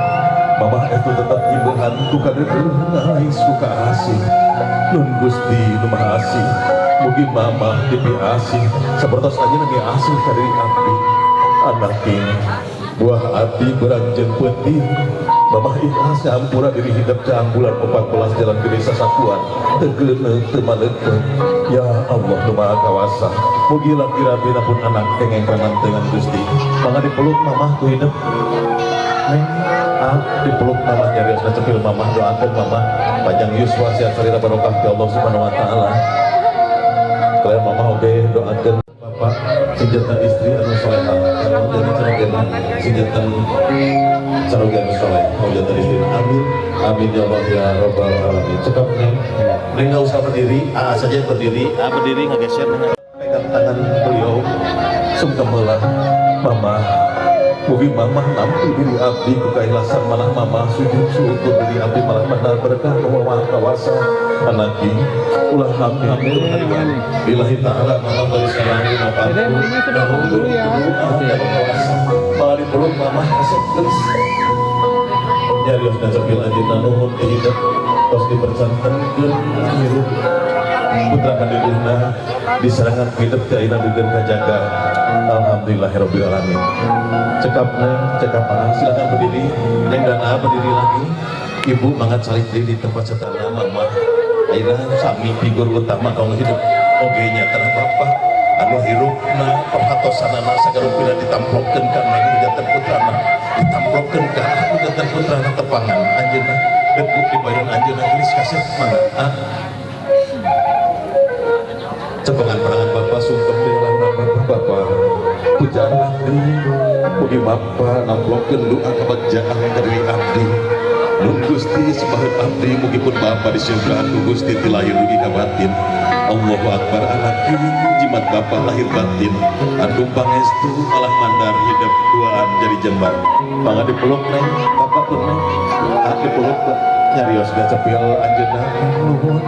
Mama itu tetap hiburan ku kadeuleuh suka asih. Nun Gusti nu Maha Asih, mugi mama dipiasih sapertos anjeunna miasih ka diri abdi. Anaking buah ati beranjeun peuting. Mamah ikhlas ngahampura diri hidup caang bulan 14 jalan gede sasapuan teu geuneuh teu maleupeuh. Ya Allah nu Maha Kawasa, mugi laki rabina pun anak kengeng pangantengan Gusti. Mangga dipeluk mamah ku hidup. Neng, ah, dipeluk mamah, nyariosna cepil mamah, doakeun mamah panjang yuswa, sehat sarira, barokah ti Allah Subhanahu wa taala. Kalian mamah oge doakeun bapak sing janten istri anu soleha, anu janten sing janten caroge anu soleh, mau janten istri. Amin amin ya Allah ya Rabbal alamin. Cekap, Neng. Neng nggak usah berdiri, A saja yang berdiri. Ah, berdiri ngegeser. Pegang tangan beliau, sungkem heula mama. Mugi mama nampi diri abdi ku keikhlasan malah mama sujud syukur diri abdi malah mana berkah nu Maha Kawasa. Anaki ulah nampi billahi ta'ala. Mama bari salam lima dulu ya. Malah dipeluk mama kasep terus nyarios dan cepil anjeunna nuhun ti hidup tos dipercantenkeun hirup putra kadeudeuna diserangan hidup ti ayeuna dugikeun kajaga. Alhamdulillahirabbil alamin. Cekap Neng, cekap Aa, silakan berdiri. Neng dan Aa berdiri lagi. Ibu mangga calik deui di tempat setana mama. Ayeuna sami figur utama kanggo hidup oge nya tanah bapak anu hirupna perhatosanana sagarupina ditamplokkeun ka Neng nu janten putrana, ditamplokkeun ka anu janten putrana. Tepangan anjeunna, dekuk di badan anjeunna, geus kasep. Mangga, ah. Cepengan perangan bapak, sungkem di lahunan bapak. Bapak pujaan abdi, mugi bapak namplokkeun doa kebagjaan ka diri abdi. Nun Gusti sembahan abdi, mugi pun bapak disyukuran ku Gusti ti lahir dugi ka batin. Allahu Akbar. Anak jimat bapak lahir batin anu pangestu malah mandar hidup duaan jadi jembar. Mangga dipeluk Neng, bapak pun Neng, ah, dipeluk. Nyarios ga cepil anjeunna, nuhun.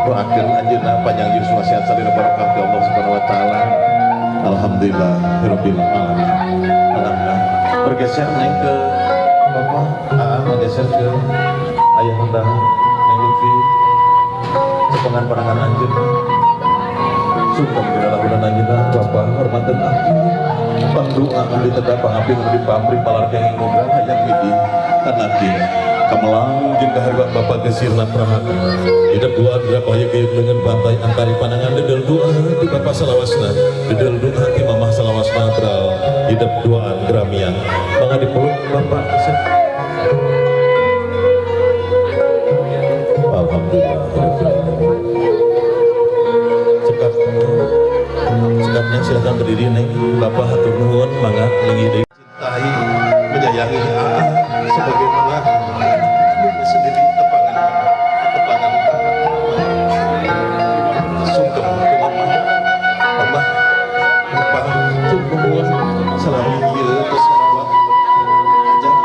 Doakeun anjeunna panjang yuswa, sehat salira, barokah ti Allah Subhanahu wa taala. Alhamdulillah rabbil alamin. Alhamdulillah. Bergeser Neng ke bapak, ah, bergeser ke ayah undang Neng Lutfi. Cepengan panangan anjeun, sungkem di dalam anjeunna. Bapak hormateun abdi, pangdoa abdi tetap pangaping di pabrik palar kenging muga hayang widi. Anaki kamelang jeung kahariwang bapak gesirna prahaka hidup dua berapa hayuk dengan pantai antari panangan. Dedel doa di bapak salawasna, dedel doa di mamah salawasna, beral hidup duaan geramian. Mangga dipeluk bapak. Alhamdulillah. Cekap, cekapnya, silahkan berdiri Neng. Bapak hatur nuhun, mangga linggih deui. Cintai menyayangi Aa sebagaimana sendiri. Tepangan, tepangan, sungkem ke mama. Mama, bapak nuhun salami ieu tos ngarawat ajak,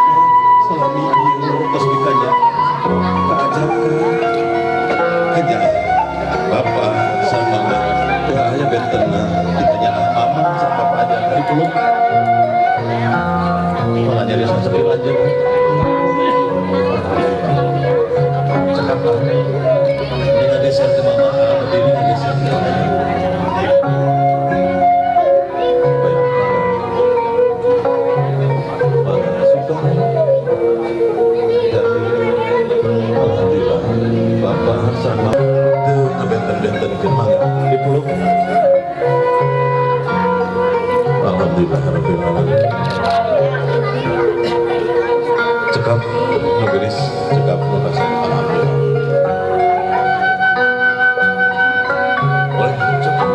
salami ieu tos dikanya kaajak kanya bapak sama mama. Teu aya bentena ditanya mama sama bapak aja. Dipeluk, malah nyari cepil aja. Cekap lah. Ini ngageser ke mama, berdiri ngageser ke. Baik, mangga. Sungkem. Alhamdulillah, bapak sama teu ngabenten-benten ke. Mangga dipeluk. Alhamdulillah rabbil alamin. Cekap nu geulis, cekap nu kasep. Alhamdulillah. Boleh cekap.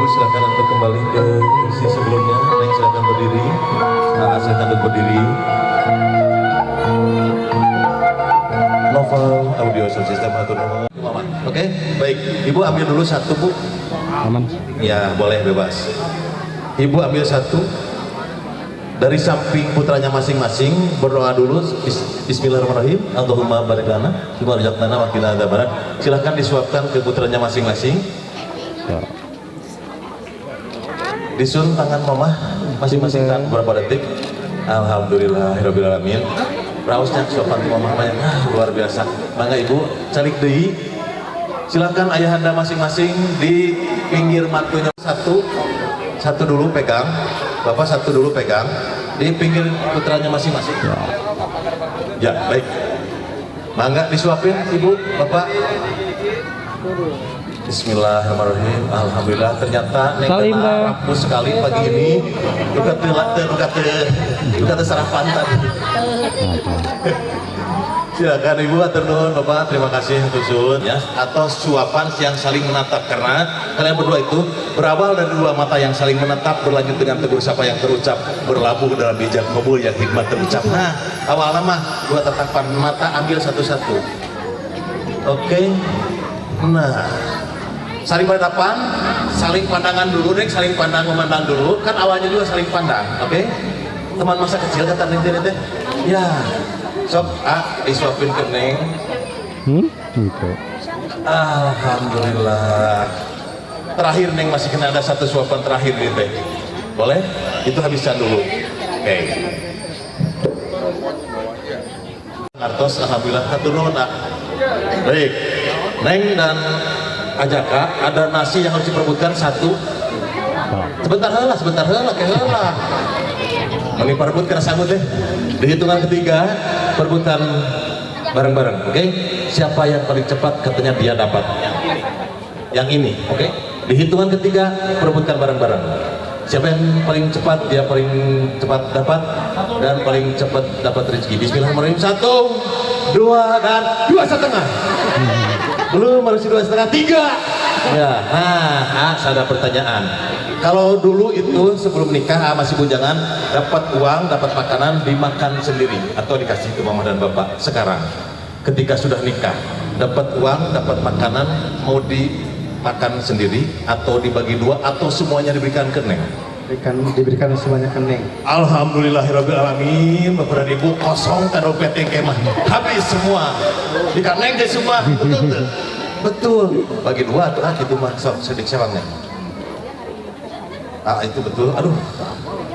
silakan untuk kembali ke kursi sebelumnya. Neng, silakan berdiri. Nah, silakan untuk berdiri. Novel Audio Sound System atau nuhun. Oke, baik. Ibu ambil dulu satu, Bu. Aman. Ya, boleh bebas. Ibu ambil satu dari samping putranya masing-masing, berdoa dulu. Bismillahirrahmanirrahim. Allahumma barik lana fima razaqtana wa qina adzabannar. Silahkan disuapkan ke putranya masing-masing. Disun tangan mama masing-masing kan beberapa detik. Alhamdulillahirabbil alamin. Raosnya suapan ti mama banyak. Ah, luar biasa. Mangga Ibu, calik deui. Silakan ayahanda masing-masing di pinggir mantunya satu. Satu dulu pegang. Bapak satu dulu pegang di pinggir putranya masing-masing. Ya, baik. Mangga disuapin Ibu, Bapak. Bismillahirrahmanirrahim. Alhamdulillah ternyata Neng Salim, kena Bang. rapuh sekali pagi ini. Luka teu teu luka teu luka teu sarapan tadi. Silakan Ibu, hatur nuhun Bapak, terima kasih susun ya, atau suapan yang saling menatap, karena kalian berdua itu berawal dari dua mata yang saling menatap, berlanjut dengan tegur sapa yang terucap, berlabuh dalam bijak kabul yang hikmat terucap. Nah, awalnya mah dua tatapan mata, ambil satu-satu. Oke. Nah, saling berhadapan, saling pandangan dulu deh, saling pandang memandang dulu. Kan awalnya juga saling pandang, oke? Teman masa kecil kata Neng teh. Ya. Sok, ah, disuapin ke Neng. Gitu. Alhamdulillah. Terakhir Neng, masih kena ada satu suapan terakhir nih teh. Boleh? Itu habiskan dulu. Oke. Artos, alhamdulillah, hatur nuhun, ah. Baik. Neng dan Ajaka, ada nasi yang harus diperebutkan satu. Sebentar heula, sebentar heula, ke heula. Meni perebut karena sanggup deh. Di hitungan ketiga, perebutan bareng-bareng, oke? Siapa yang paling cepat katanya dia dapat. Yang ini, oke? Di hitungan ketiga, perebutkan bareng-bareng. Siapa yang paling cepat, dia paling cepat dapat dan paling cepat dapat rezeki. Bismillahirrahmanirrahim. 1, 2, dan 2,5. Belum, harus 2,5, 3. Ya, nah, saya ada pertanyaan. Kalau dulu itu sebelum nikah, masih bujangan, dapat uang, dapat makanan, dimakan sendiri atau dikasih ke mama dan bapak. Sekarang, ketika sudah nikah, dapat uang, dapat makanan, mau dimakan sendiri atau dibagi dua atau semuanya diberikan ke Neng? Diberikan semuanya ke Neng. Alhamdulillahirabbil alamin, Bapak dan Ibu, kosong kan dompet yang kemah. Habis semua. Di Neng teh semua. Betul tuh. Betul. Bagi dua tuh, ah, gitu mah sok sedik sewang Neng. Ah, itu betul. Aduh.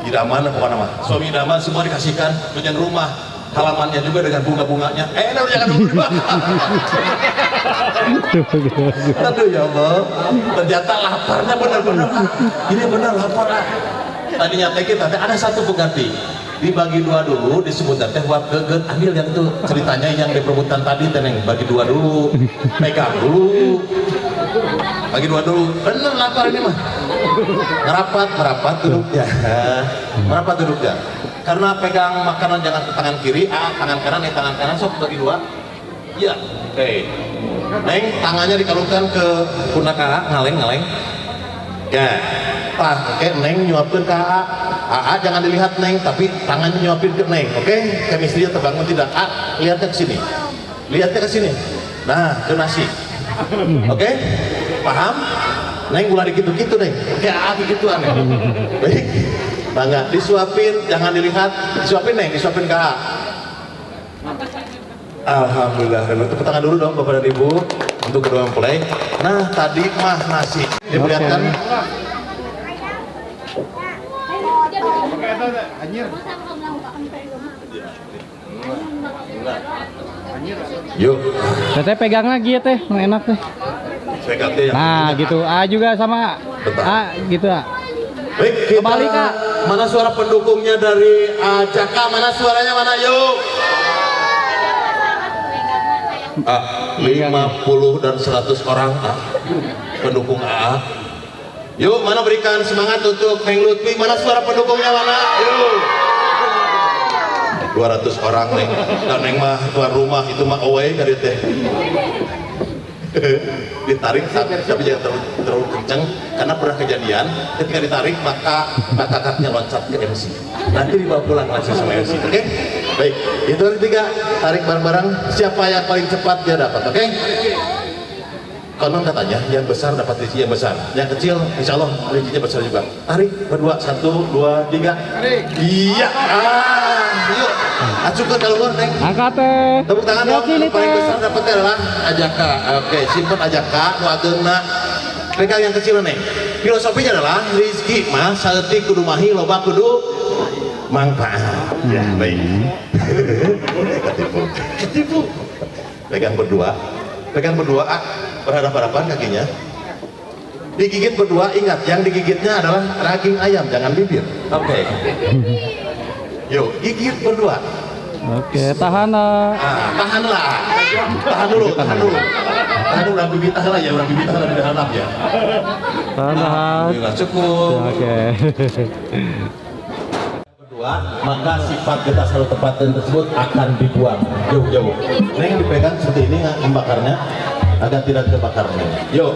Idaman pokoknya mah. Suami idaman semua dikasihkan dengan rumah, halamannya juga dengan bunga-bunganya. Nah, jangan dulu. Aduh ya Allah, ternyata laparnya benar-benar. Ini benar lapar. Ah. Tadinya teh kita ada satu pengganti. Dibagi dua dulu, disebut teh buat geget. Ambil yang itu ceritanya yang diperebutkan tadi teh Neng, bagi dua dulu, pegang dulu. Bagi dua dulu. Bener lapar ini mah. Merapat, merapat duduknya. Merapat duduknya. Karena pegang makanan jangan ke tangan kiri, ah, tangan kanan, ya tangan kanan sok bagi dua. Iya, oke. Neng, tangannya dikalungkan ke pundak AA, ngaleng, ngaleng. Ya, tah, oke, Neng nyuapin ke AA. AA jangan dilihat Neng, tapi tangannya nyuapin ke Neng, oke? Chemistry-nya terbangun tidak? A, lihatnya ke sini. Lihatnya ke sini. Nah, ke nasi. Oke? Paham? Neng ulah dikitu-kitu, Neng. Oke, AA gituan, Neng. Baik. Bangga, disuapin, jangan dilihat. Disuapin, Neng, disuapin ke AA. Alhamdulillah. Tepuk tangan dulu dong Bapak dan Ibu untuk kedua mempelai. Nah, tadi mah nasi. Diperlihatkan. Yuk. Teteh pegang lagi ya teh, enak teh. Pegang teh yang Nah, punya. gitu. A juga sama. Bentar. A gitu, A. Baik, kita Kembali, Kak. Mana suara pendukungnya dari Jaka? Mana suaranya? Mana yuk? Ah, 50 dan 100 orang, ah, pendukung AA. Yuk, mana berikan semangat untuk Neng Lutfi. Mana suara pendukungnya? Mana? Yuk. 200 orang Neng. Dan Neng mah tuan rumah itu mah away kali teh. Ditarik tapi jangan terlalu, terlalu kencang karena pernah kejadian ketika ditarik maka kakaknya loncat ke MC. Nanti dibawa pulang langsung sama MC. Oke? Okay? Baik, itu ketiga, tarik bareng-bareng. Siapa yang paling cepat dia dapat, oke? Okay? Konon katanya yang besar dapat rezeki yang besar, yang kecil insya Allah rezekinya besar juga. Tarik berdua, 1, 2, 3. Iya, yuk, acukan kalau luar, Neng. Angkat teh. Tepuk tangan dong. Yang paling besar dapatnya adalah Ajaka. Oke, simpen Ajaka, nu ageungna. Pegang yang kecil, Neng. Filosofinya adalah rezeki mah saeutik kudu mahi, loba kudu manfaat. Ya, baik. Ketipu. Ketipu. Pegang berdua. Pegang berdua, berhadapan-hadapan kakinya. Digigit berdua, ingat yang digigitnya adalah daging ayam, jangan bibir. Oke. Okay. Yuk, gigit berdua. Oke, tahan lah. Tahanlah. Tahan dulu, tahan dulu. Tahan dulu, orang bibit tahan lah ya, orang bibit tahan lebih dalam ya. Tahan. Alhamdulillah, cukup. Oke. Berdua, maka sifat getah selalu tepat dan tersebut akan dibuang jauh-jauh. Neng dipegang seperti ini membakarnya agar tidak terbakar. Yuk,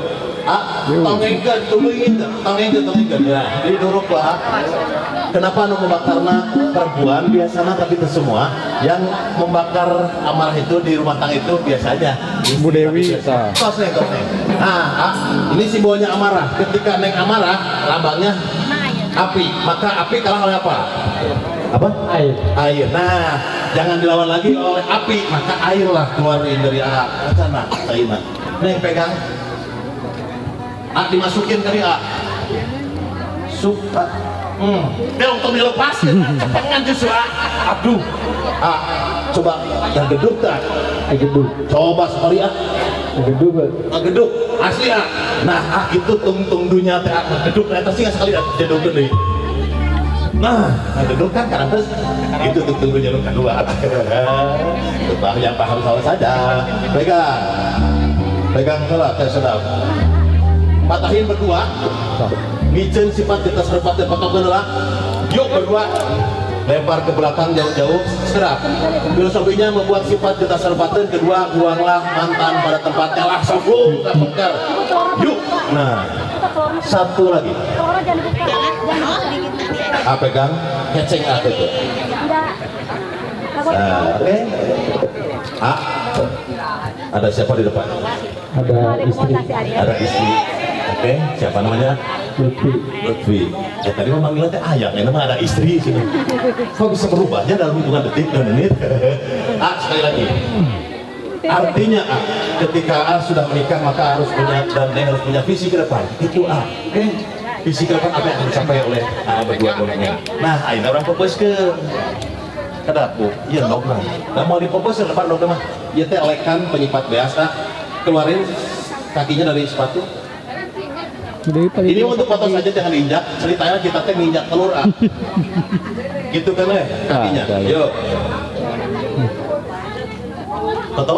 tongengkeun, tuluy tongengkeun, tongengkeun. Ya, diduruk lah. Kenapa nu membakarna perempuan biasanya, tapi itu semua yang membakar amarah itu di rumah tangga itu biasanya Bu Dewi. Tos neng, tos neng. Nah, ini simbolnya amarah. Ketika neng amarah, lambangnya api. Maka api kalah oleh apa? Apa? Air. Air. Nah, jangan dilawan lagi oleh api, maka airlah keluarin dari sana. Airna. Neng pegang. Dimasukin kali A. Sup. Dia untuk dilepaskan, cepengan justru A. Aduh. A. Coba yang geduk tak? Geduk. Coba sekali A. Geduk. Geduk. Asli A. Nah, A itu tungtung dunia teh A. Geduk ternyata sih nggak sekali jeduk deui. Nah, geduk kan karena terus itu tungtung dunia nu kedua. Itu yang paham salah saja. Pegang. Pegang heula teh sedap. Patahin berdua. Miceun sifat kita serpat dan patokeun heula. Yuk berdua. Lempar ke belakang jauh-jauh, serap. Filosofinya membuat sifat kita serpateun, kedua buanglah mantan pada tempatnya, langsung dapetkan. Yuk. Nah, satu lagi. A pegang, keceng A itu. Nah, oke. A, ada siapa di depan? Ada istri. Ada istri. Oke, siapa namanya? Lutfi. Lutfi. Ya tadi mah manggilnya teh ayang, ini mah ada istri sini. Kok bisa berubahnya dalam hitungan detik dan menit? A, sekali lagi. Artinya A, ketika A sudah menikah maka harus punya dan Neng harus punya visi ke depan. Itu A. Oke. Visi ke depan apa yang akan dicapai oleh A berdua bolehnya. Nah, ayeuna urang fokus ke dapur. Iya, dok mah. Nah, mau difokus ke depan dok mah. Ieu teh lekan penyipat beas, A. Keluarin kakinya dari sepatu. Ini untuk foto saja jangan diinjak. Ceritanya kita teh nginjak telur, ah. Gitu kan kakinya. Yuk. Foto?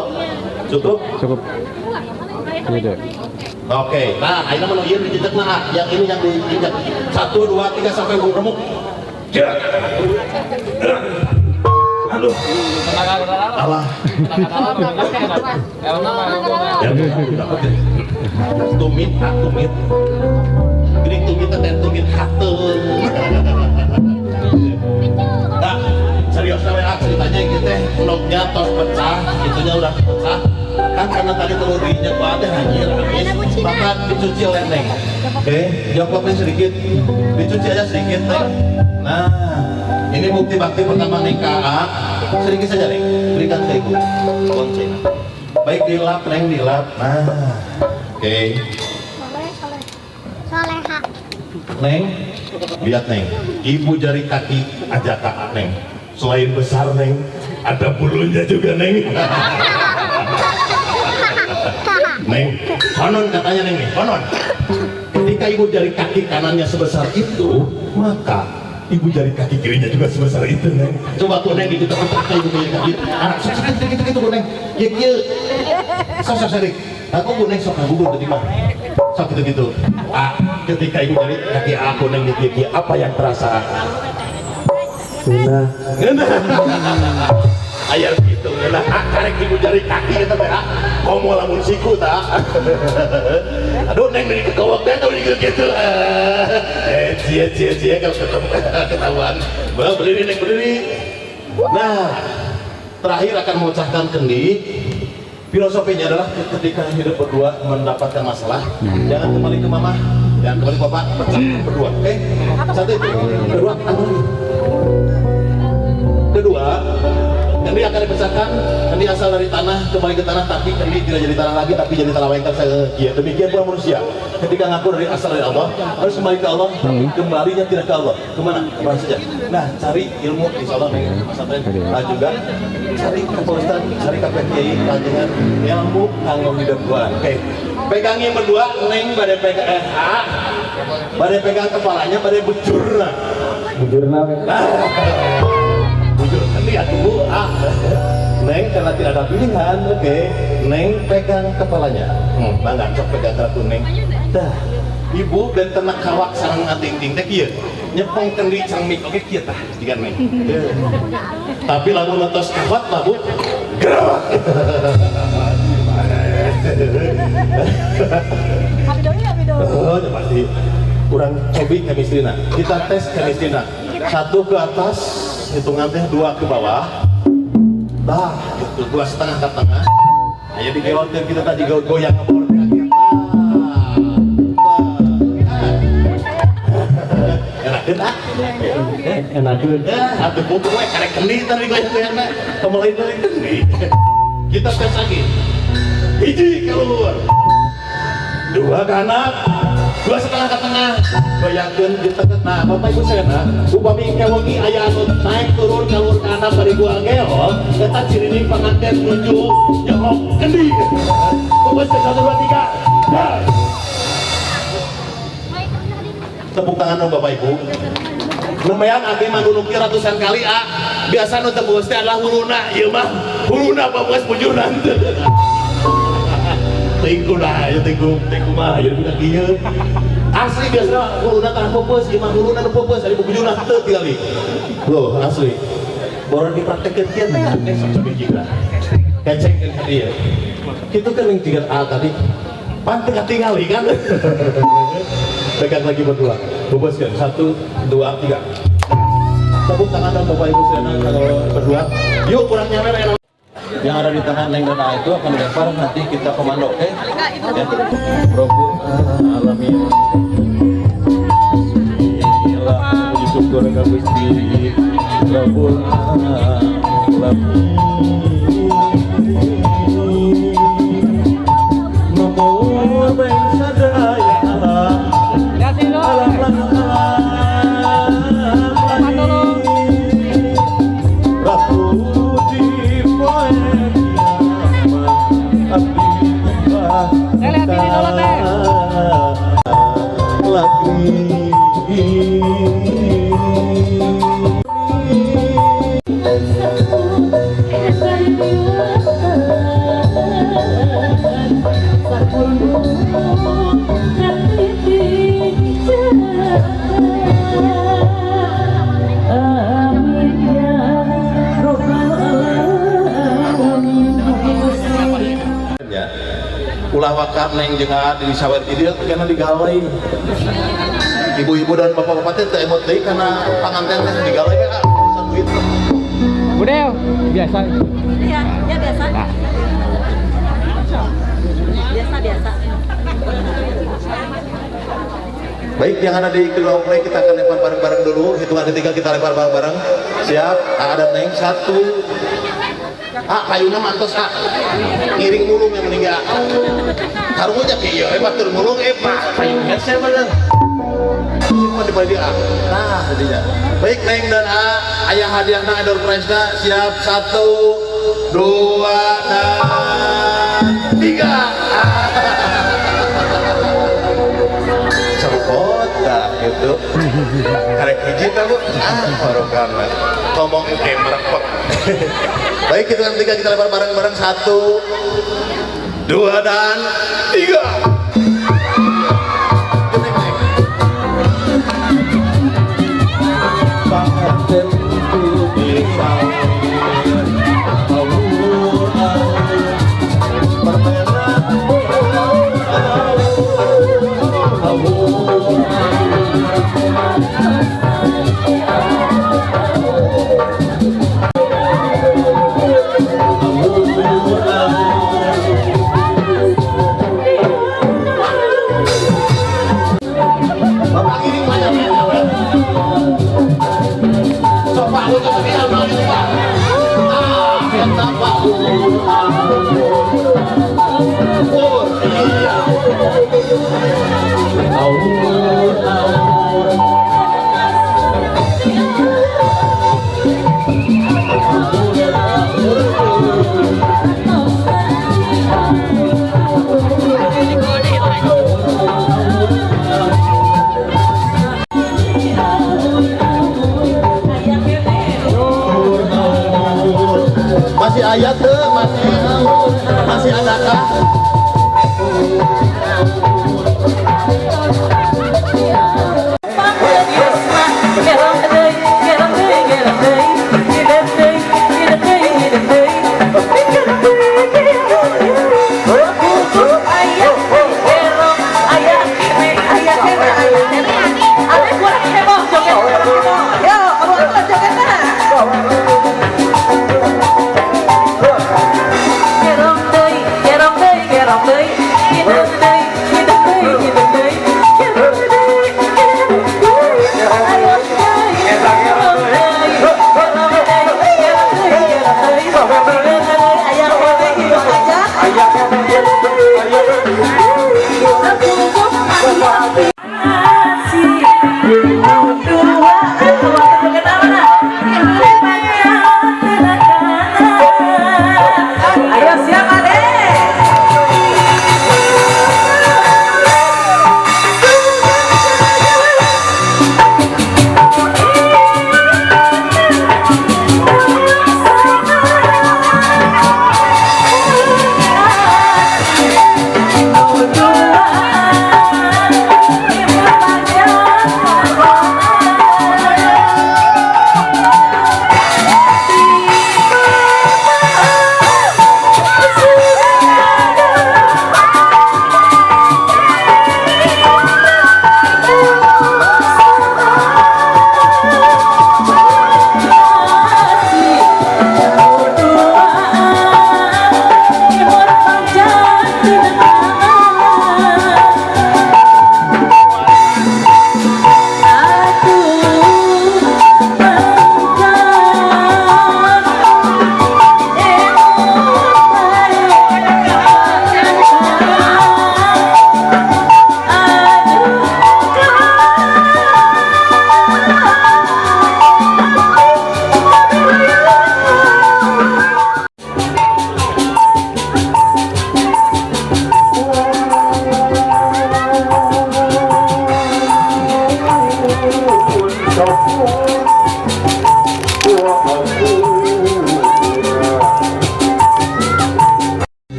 Cukup? Cukup. Oke. Nah, akhirnya mau ieu diinjak nah, yang ini yang diinjak. 1 2 3 sampai remuk. Ya. Aduh. Alah. Ya, dapat ya. Tumit, tumit. Gering tumit teh tumit hateun. Nah, serius we ceritanya gitu teh, endognya tos pecah, itunya udah pecah. Kan karena tadi telur diinjak banget anjir, habis. Maka dicuci oleh Neng. Oke, jongkoknya sedikit. Dicuci aja sedikit, Neng. Nah, ini bukti bakti pertama nikah. Sedikit saja, Neng. Berikan ke ibu. Bonceng. Baik dilap, Neng, dilap. Nah, oke. Soleha. Neng, lihat Neng. Ibu jari kaki aja kak Neng. Selain besar Neng, ada bulunya juga Neng. Neng, konon katanya Neng nih, konon. Ketika ibu jari kaki kanannya sebesar itu, maka ibu jari kaki kirinya juga sebesar itu Neng. Coba tuh Neng gitu tekan ibu jari kaki. Anak sok sok gitu gitu Neng. Kieu kieu. Sok sok serik. Aku bu Neng sok ngagugur tadi mah. Sok gitu gitu. Ah, ketika ibu jari kaki aku Neng di kieu apa yang terasa? Nah. Aya kitu ngeunah karek ibu jari kaki eta teh komo lamun siku tah. Aduh neng dari kekawak teh tau gitu. Cie cie cie kalau ketemu ketahuan. Bah berdiri neng berdiri. Nah, terakhir akan memecahkan kendi. Filosofinya adalah ketika hidup berdua mendapatkan masalah, jangan kembali ke mama, jangan kembali ke papa, pecah berdua. Oke? Satu itu. Kedua, apa lagi? Kedua, kendi akan dipecahkan, kendi asal dari tanah kembali ke tanah, tapi kendi tidak jadi tanah lagi, tapi jadi tanah wengkang saya. Demikian pula manusia, ketika ngaku dari asal dari Allah, harus kembali ke Allah, tapi kembalinya tidak ke Allah. Kemana? Kemana saja. Nah, cari ilmu, insya Allah, pesantren juga, cari ke Pak Ustadz, cari ke Kiai, panjenengan ilmu kanggo hidup gua. Oke, pegangin berdua, neng bade pegang, bade pegang kepalanya, bade bujurna. Bujurna. Bujur kendi atuh, ah. Neng karena tidak ada pilihan, oke. Neng pegang kepalanya. Bangga sok pegang kartu neng. Dah, ibu dan tenak kawak sareng ating-ting teh kieu. Nyepeng kendi cangmik oke kieu tah jiga neng. Tapi lamun tos kawat mah Bu, gerak. Oh, ya pasti. Kurang cobi chemistry-na. Kita tes chemistry-na. Satu ke atas, hitungan teh dua ke bawah. Dah, gitu, 2,5 ke tengah. Nah, jadi geolter kita tadi goyang ngebor. Enakeun ah. Enakeun. Atuh kudu we karek kendi tadi goyang-goyangna. Kembali dari kendi. Kita tes lagi. Hiji keluar. Dua kanan, 2,5 ke tengah. Goyangkeun ditekan. Nah, Bapak Ibu sadayana, upami kewengi aya anu naik turun kalur kanan bari gua geol, eta cirining panganten nuju nyokok kendi. Fokus ke 1 2 3. Dah. Tepuk tangan dong Bapak Ibu. Lumayan abdi mah nunukir ratusan kali ah. Biasa nu teu teh adalah huluna, ieu mah huluna bagus bujurna. Teuing lah, ya teuing teuing mah ya budak ieu. Asli biasa huluna tah peupeus, ieu mah huluna nu peupeus, ari bujurna teu tingali. Loh, asli. Boron dipraktekeun kieu teh sok cobi jiga. Kecengkeun ka dieu. Kitu kan yang jiga A tadi. Pan teu katingali kan. Pegang lagi berdua. Bebaskan 1 2 3. Tepuk tangan dong Bapak Ibu sekalian kalau berdua. Yuk kurang nyawer ya. Yang ada di tangan Neng dan A itu akan dilempar nanti kita komando, oke? Ya. Rabbul alamin. Bismillah, puji syukur ka Gusti Rabbul alamin. Nomor beng sadaya alam. Alam lan alam. Ratu di poe kiamat abdi nyembah lagi. Ulah wakaf neng jeung aa di sawer di dieu karena digalai. Ibu-ibu dan bapak-bapak teh teu emot deui kana panganten teh digalai we ah urusan duit. Budel, biasa. Iya, ya biasa. Biasa biasa. Baik, yang ada di kedua mempelai kita akan lempar bareng-bareng dulu. Hitungan ketiga kita lempar bareng-bareng. Siap, A dan Neng 1. Ah, payungna mantos ah. Ngiring mulung yang meninggal. Karunya kieu we batur mulung pak payungna saya bener. Simpan di balik A. Nah, jadinya. Baik Neng dan A, ayah hadiahna door prize-na siap 1 2 dan 3. Copot dah gitu. Karek hiji tah Bu. Ah, barokah. Ngomong engke merepek. Baik, hitungan 3 kita lempar bareng-bareng. 1 2 dan 3. Panganten ku bisa. Masih aya teu? Masih adakah? Gerong deui, gerong deui, gerong deui, hideung deui, hideung.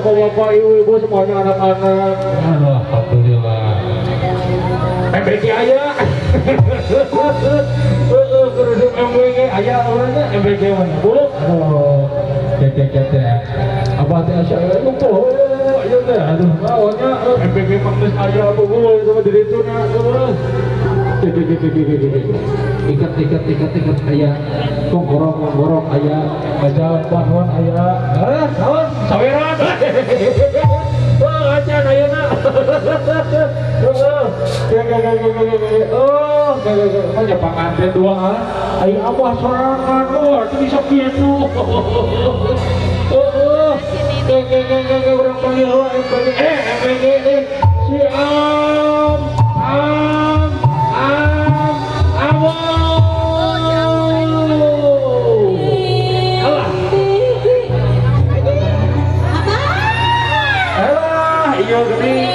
Bapak-bapak, ibu-ibu, semuanya anak-anak. Alhamdulillah. MBG aya. Kerudung MBG aya orangnya MBG mana bu? Aduh, cek cek cek. Apa teh asyik lupa? Iya teh, aduh, awalnya MBG mangges aya bu, sama diri itu nak terus. Cek cek cek cek cek. Ikat ikat ikat ikat aya, kongkorong kongkorong aya, baca panuan aya, ah, kawan, saweran. Wah, acan ayeuna. Oh, oh, panganten dua ah. Ayo abah sorangan, oh, itu bisa kitu. Oh, urang panggil heula MPG, MPG si Am, Am, Am, Amo. Alah. Alah, iya geuning.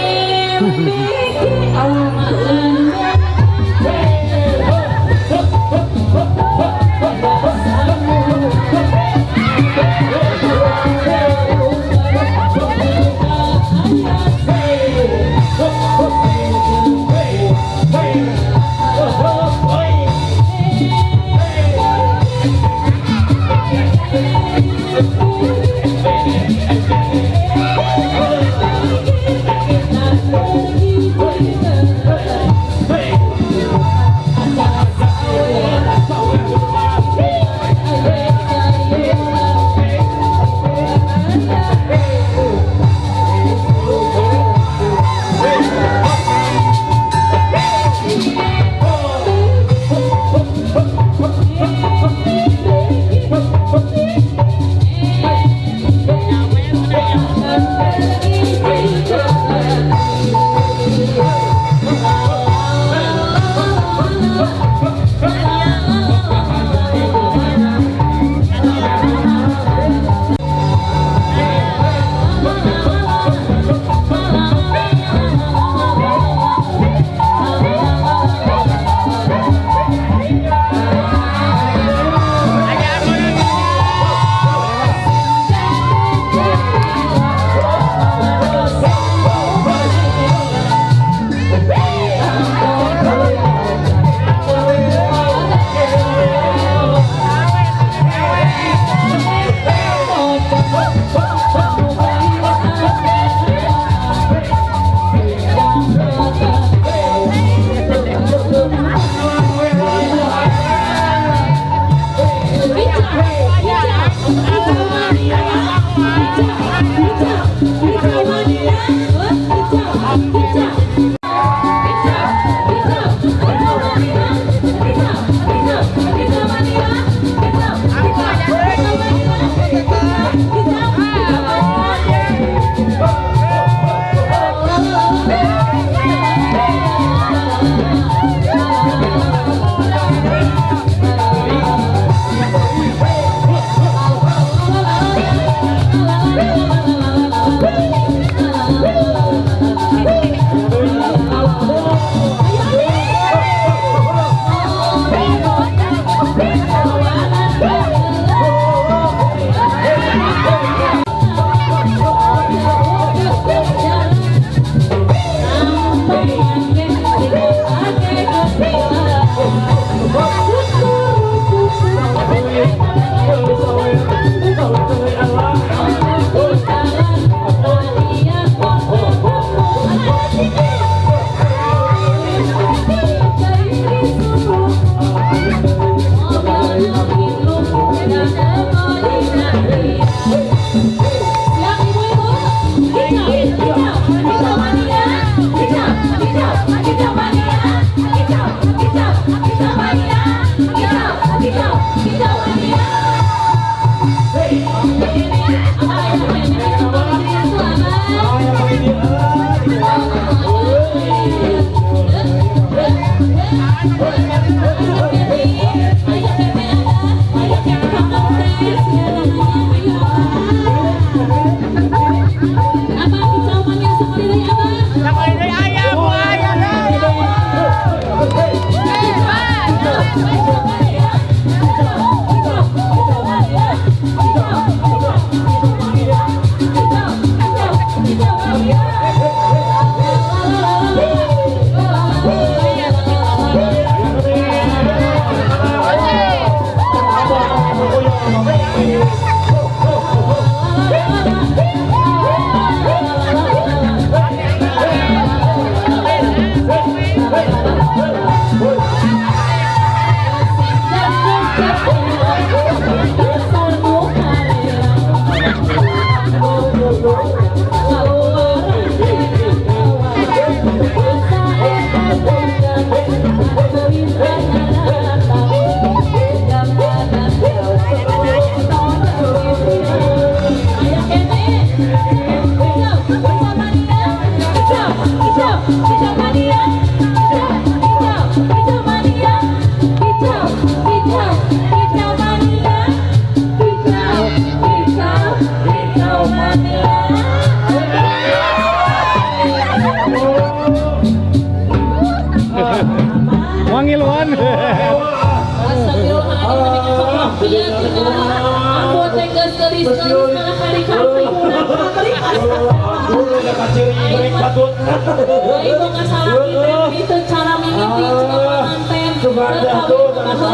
Aing boga salaki teh itu cara mimiti cina panganten. Ini so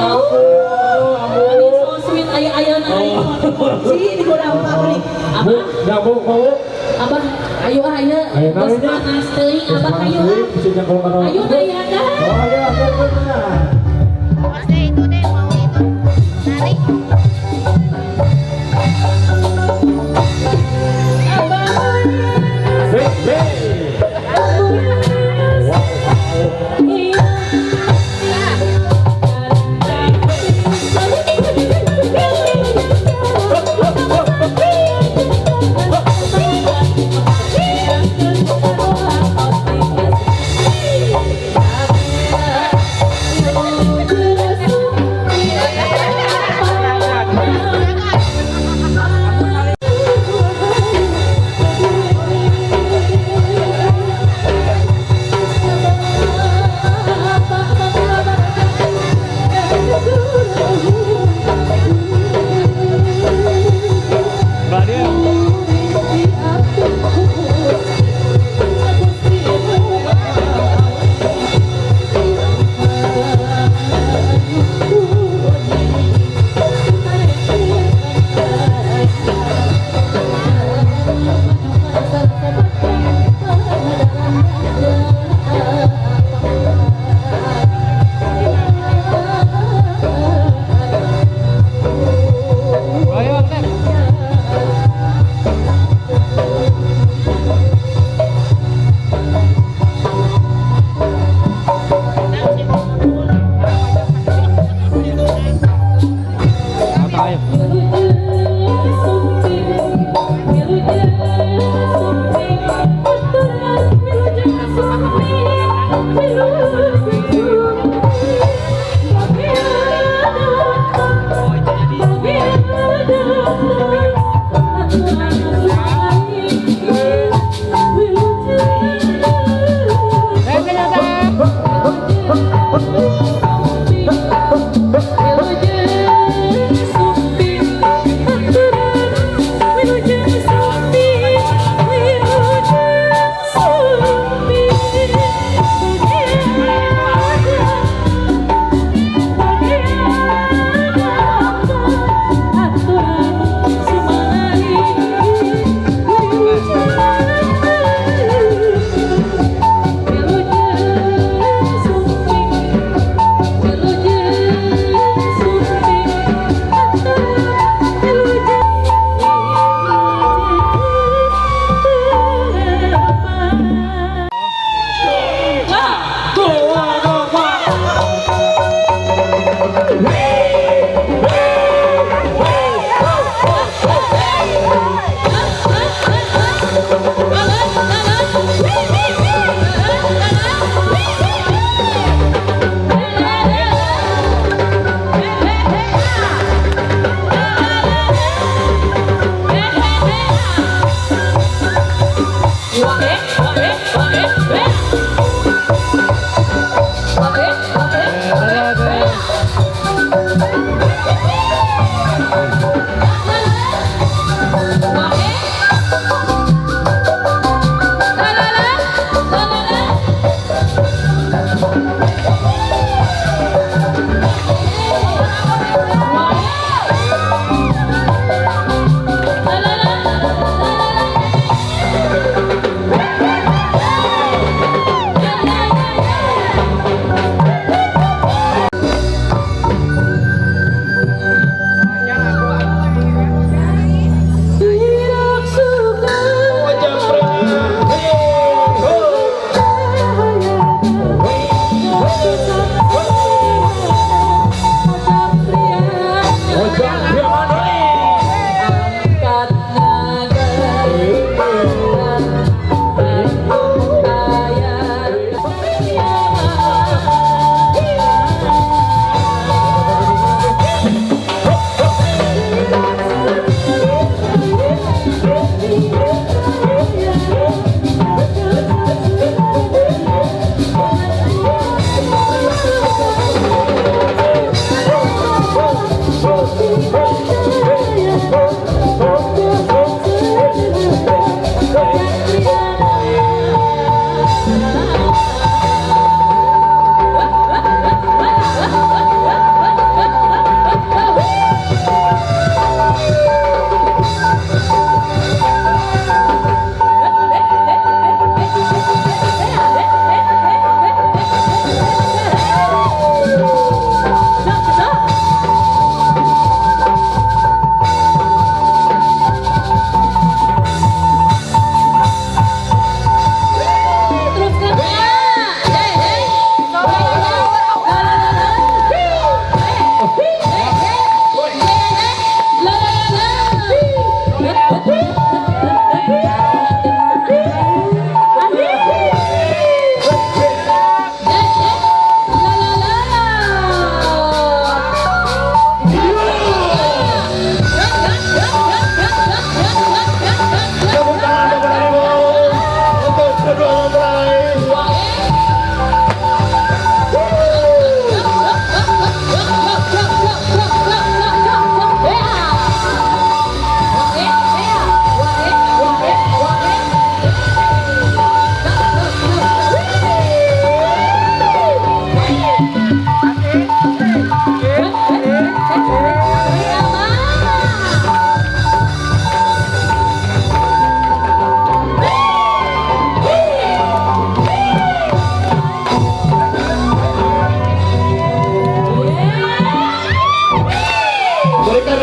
sweet aya-ayana aing make kunci di gudang pabrik. Abah, abah, ayo ah ieu geus panas teuing abah ayo ah. Ayo daya dah. Itu deh mau itu narik.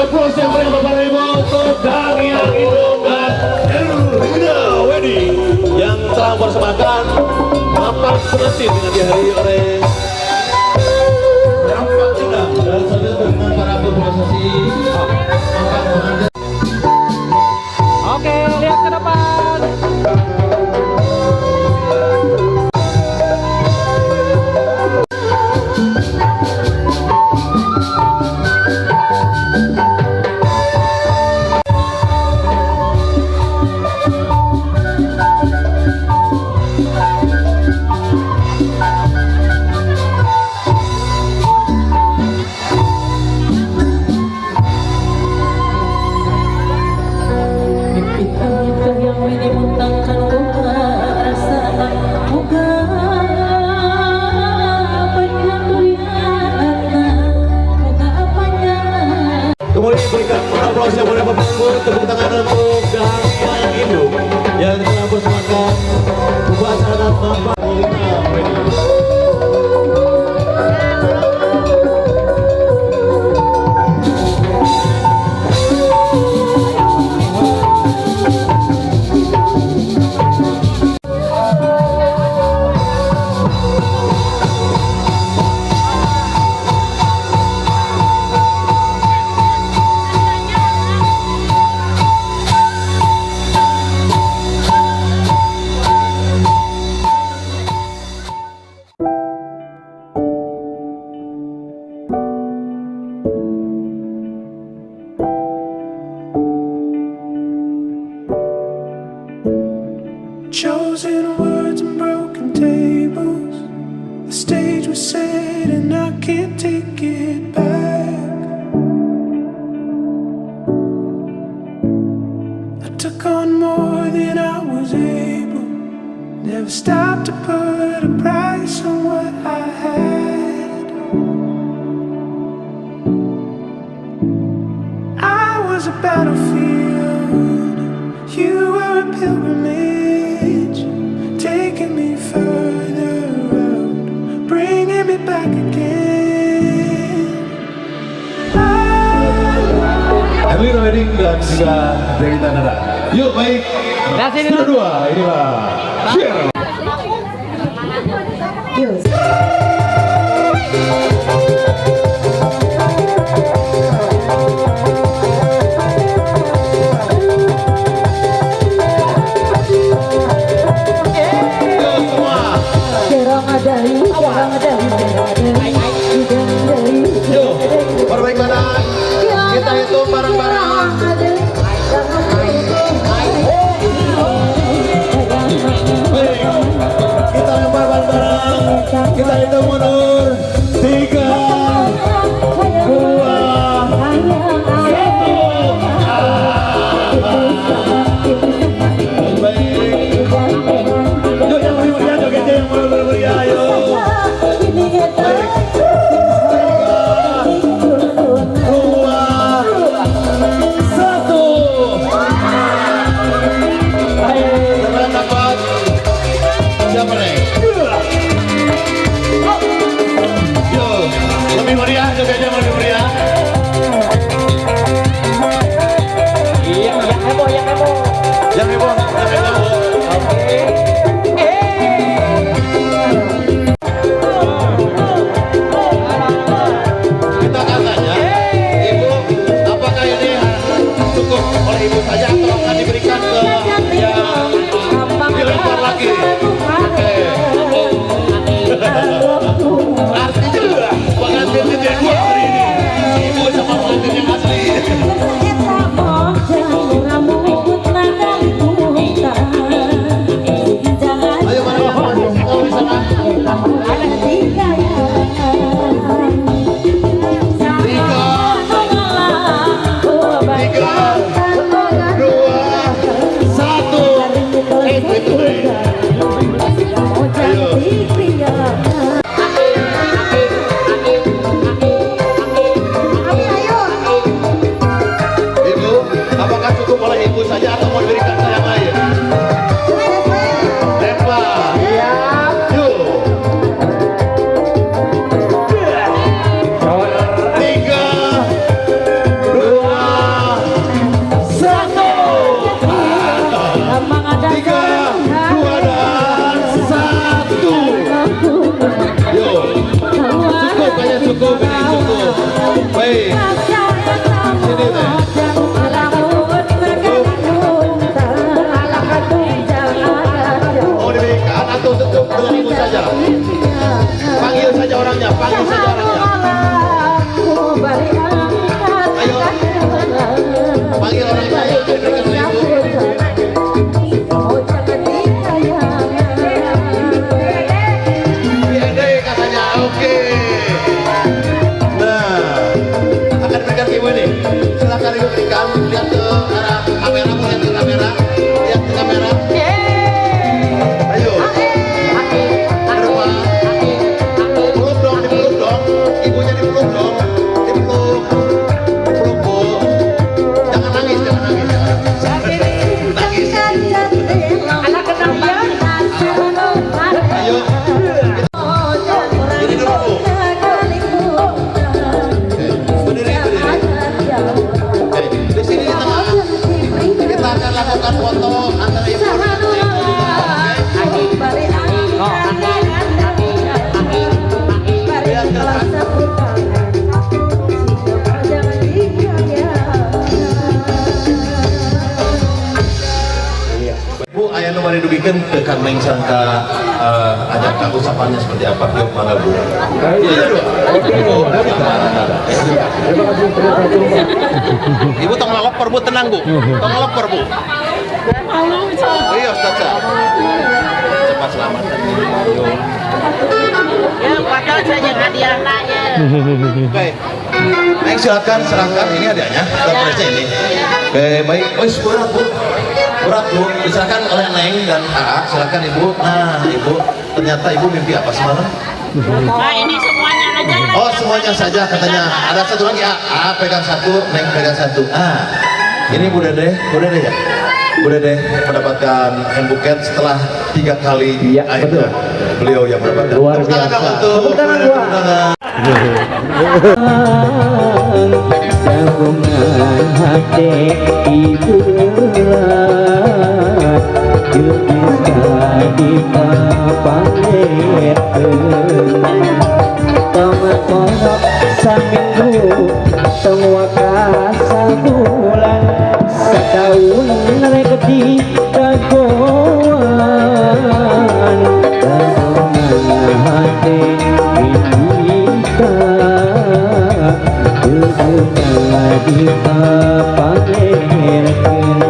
Aplaus yang meriah Bapak dan Ibu untuk Danghyang Indung dan Erlina Wedding yang telah mempersembahkan mapak pengantin dengan dihadiri oleh nampak indah dan selanjutnya dengan para berprosesi mapak pengantin. Oke, lihat ke depan. Kemudian berikan aplaus yang meriah Bapak Ibu, tepuk tangan untuk Danghyang Indung yang telah mempersembahkan upacara mapak Erlina Wedding. Chosen words and broken tables. The stage was set and I can't take it back. I took on more than I was able. Never stopped to put a price on what I had. I was a battlefield. You were a pilgrimage, taking me further out, bringing me back again. Erlina Wedding dan juga Dewita Nara. Yuk baik, sudah dua, inilah Share. Yuk, perbaik badan. Kita hitung bareng-bareng. Baik, kita lempar bareng-bareng. Kita hitung mundur. 3, 2, 1. Baik. Yuk, yang meriah, jogetnya yang meriah, ayo. Baik. 3, 2, 1. Sekarang dapat siapa nih? Yo, lebih meriah jogetnya, lebih meriah. Iya, yang heboh, yang heboh. Yang heboh, yang heboh. Oke. Kita akan tanya, Ibu, apakah ini cukup oleh Ibu saja atau akan diberikan ke yang dilempar lagi? Oke. Artinya pengantin itu dua hari ini, Ibu sama pengantin yang asli. Ayo mana yang maju? Oh, di sana. 3, 2, 1. Itu. Ayo. bari dugikeun ke Kang Neng sareng ka ajak ka ucapannya seperti apa yuk mangga Bu. Iya, Ibu. Ibu tong lalopor Bu, tenang Bu. Tong lalopor Bu. Iya, Ustaz. Cepat selamat. Ya, padahal saja hadiahnya. Oke. Neng silakan serahkan ini hadiahnya. Surprise ini. Oke, baik. Oh, berat Bu. Berat Bu. Diserahkan oleh Neng dan AA. Silakan Ibu. Nah, Ibu, ternyata Ibu mimpi apa semalam? Nah, ini semuanya aja. Oh, semuanya saja katanya. Ada satu lagi, A. A pegang satu, Neng pegang satu. Ah. Ini Bu Dede, Bu Dede ya? Bu Dede mendapatkan hand buket setelah 3 kali ya, akhirnya betul. Beliau yang mendapatkan. Luar Tepuk tangan biasa. untuk Tepuk tangan dua. Tabungan hati ibu bisa dipapalerkeun. Tong korok saminggu, tong waka sabulan, sataun rek ditagoan. Tabungan hati kita teu dipapalerkeun.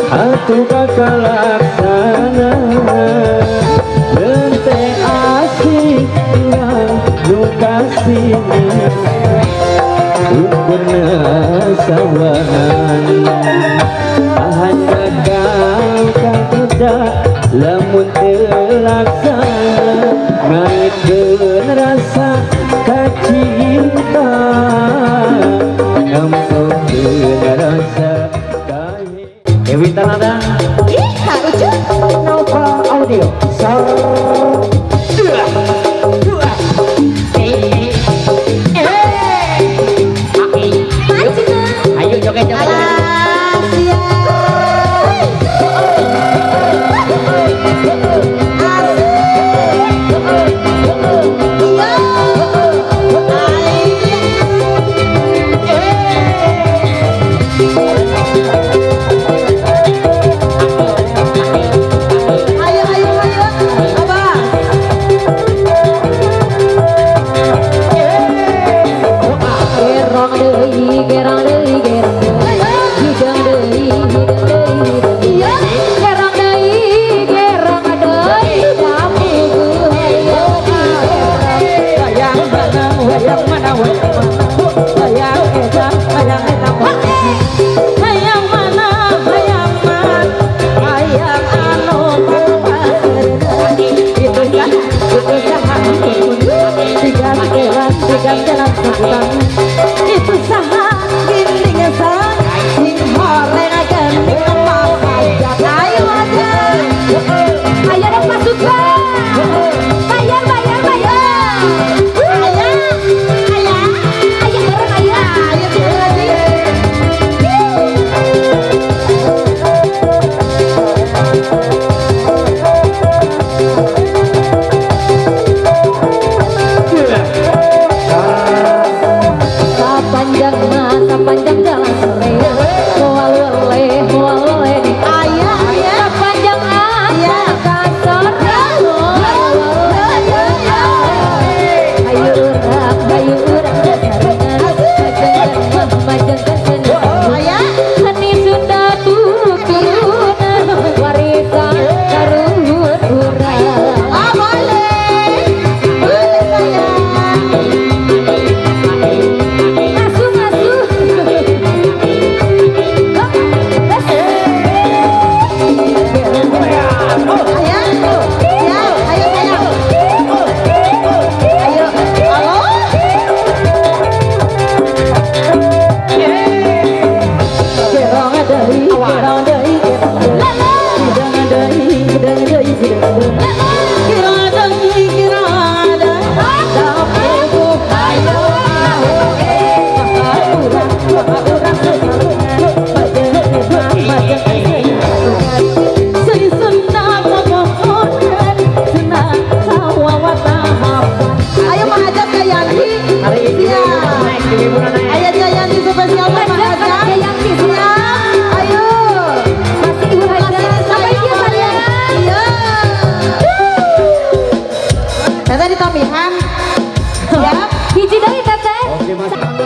Atuh bakal laksana henteu asik urang nu kasini ukurna sawangan tahan bakal kagoda lamun teu laksana ngaitkeun rasa kacinta ngempokeun rasa Dewi Tanada. Ih, lucu. Nova Audio. 1, 2, 2. Ayo joget joget. Ayo, ayo, ayo, abah. Gerang deui, gerang deui, gerang deui. Hidang deui, hidang deui, hidang deui. Gerang deui, gerang deui. Damu hayang digerang. Wayang mana, wayang mana, wayang mana. Wayang eta, wayang eta. Hayang mana, hayang mana, hayang anu papareuna. Itu saha, tiga jalan, tiga jalan saputan. Itu saha ginding sang sing horeng gandeng papajat. Ayo aja, ayo dong pasukan. Bayar, bayar, bayar. Ayo, ayo, ayo bareng ayo. Ayo bareng lagi. Satu. Hiji deui teteh. Oke, Mas.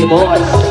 Bos.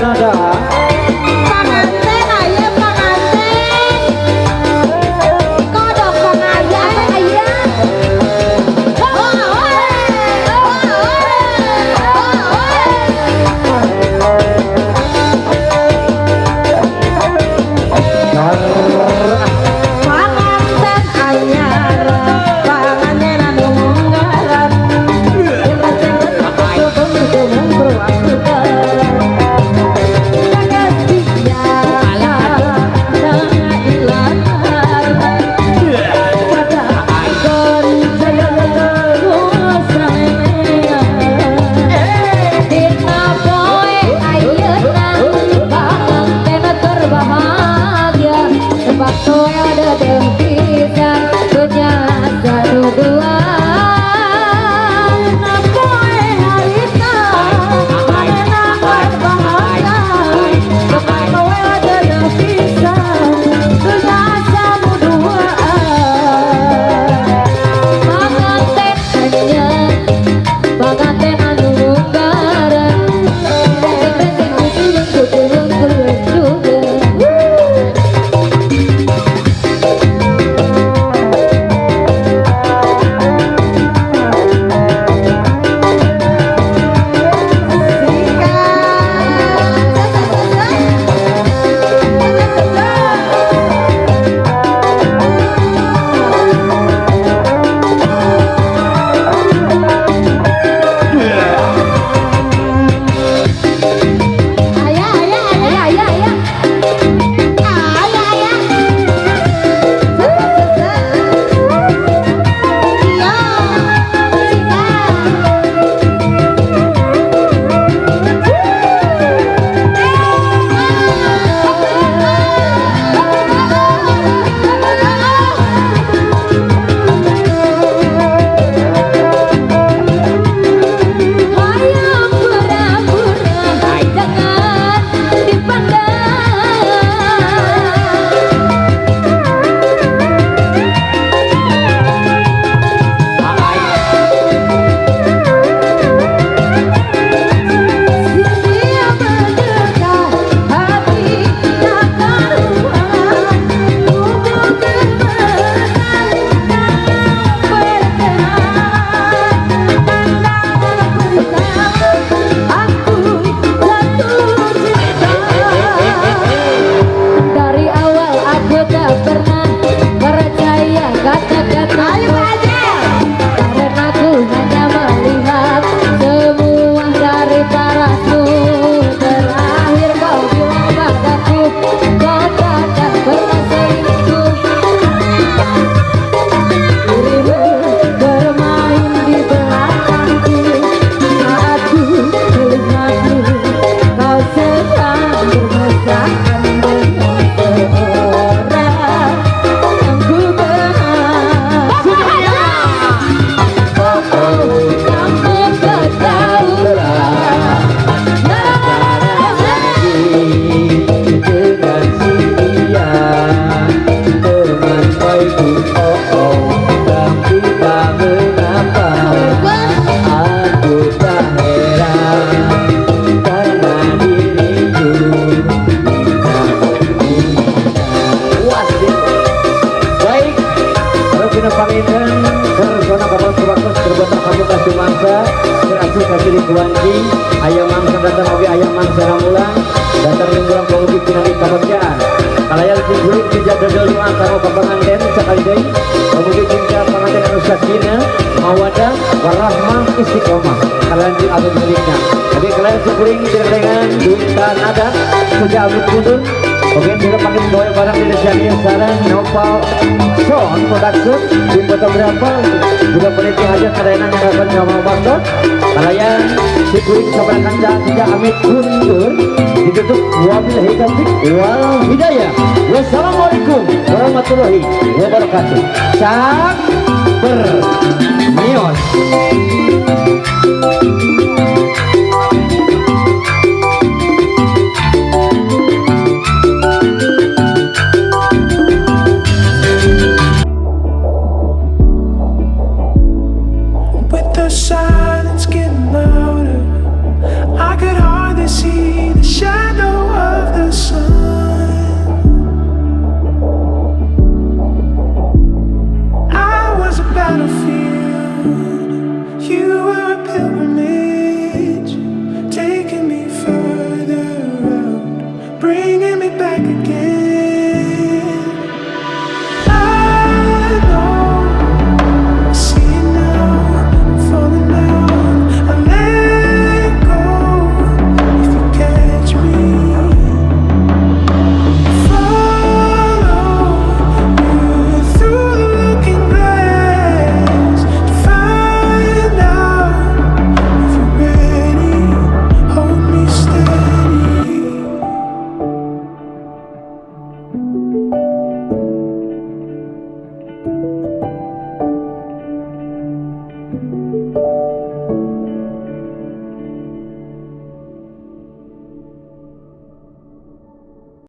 nada. Panganten aya panganten. Kodok panganten aya. Panganten anyar, panganten anu munggaran. Wassalamualaikum warahmatullahi wabarakatuh. Sak bermios. With the silence getting louder, I could hardly see the shadow. back again. I know, I see it now, I'm falling down. I let go if you catch me. Follow you through the looking glass to find out if you're ready. Hold me steady.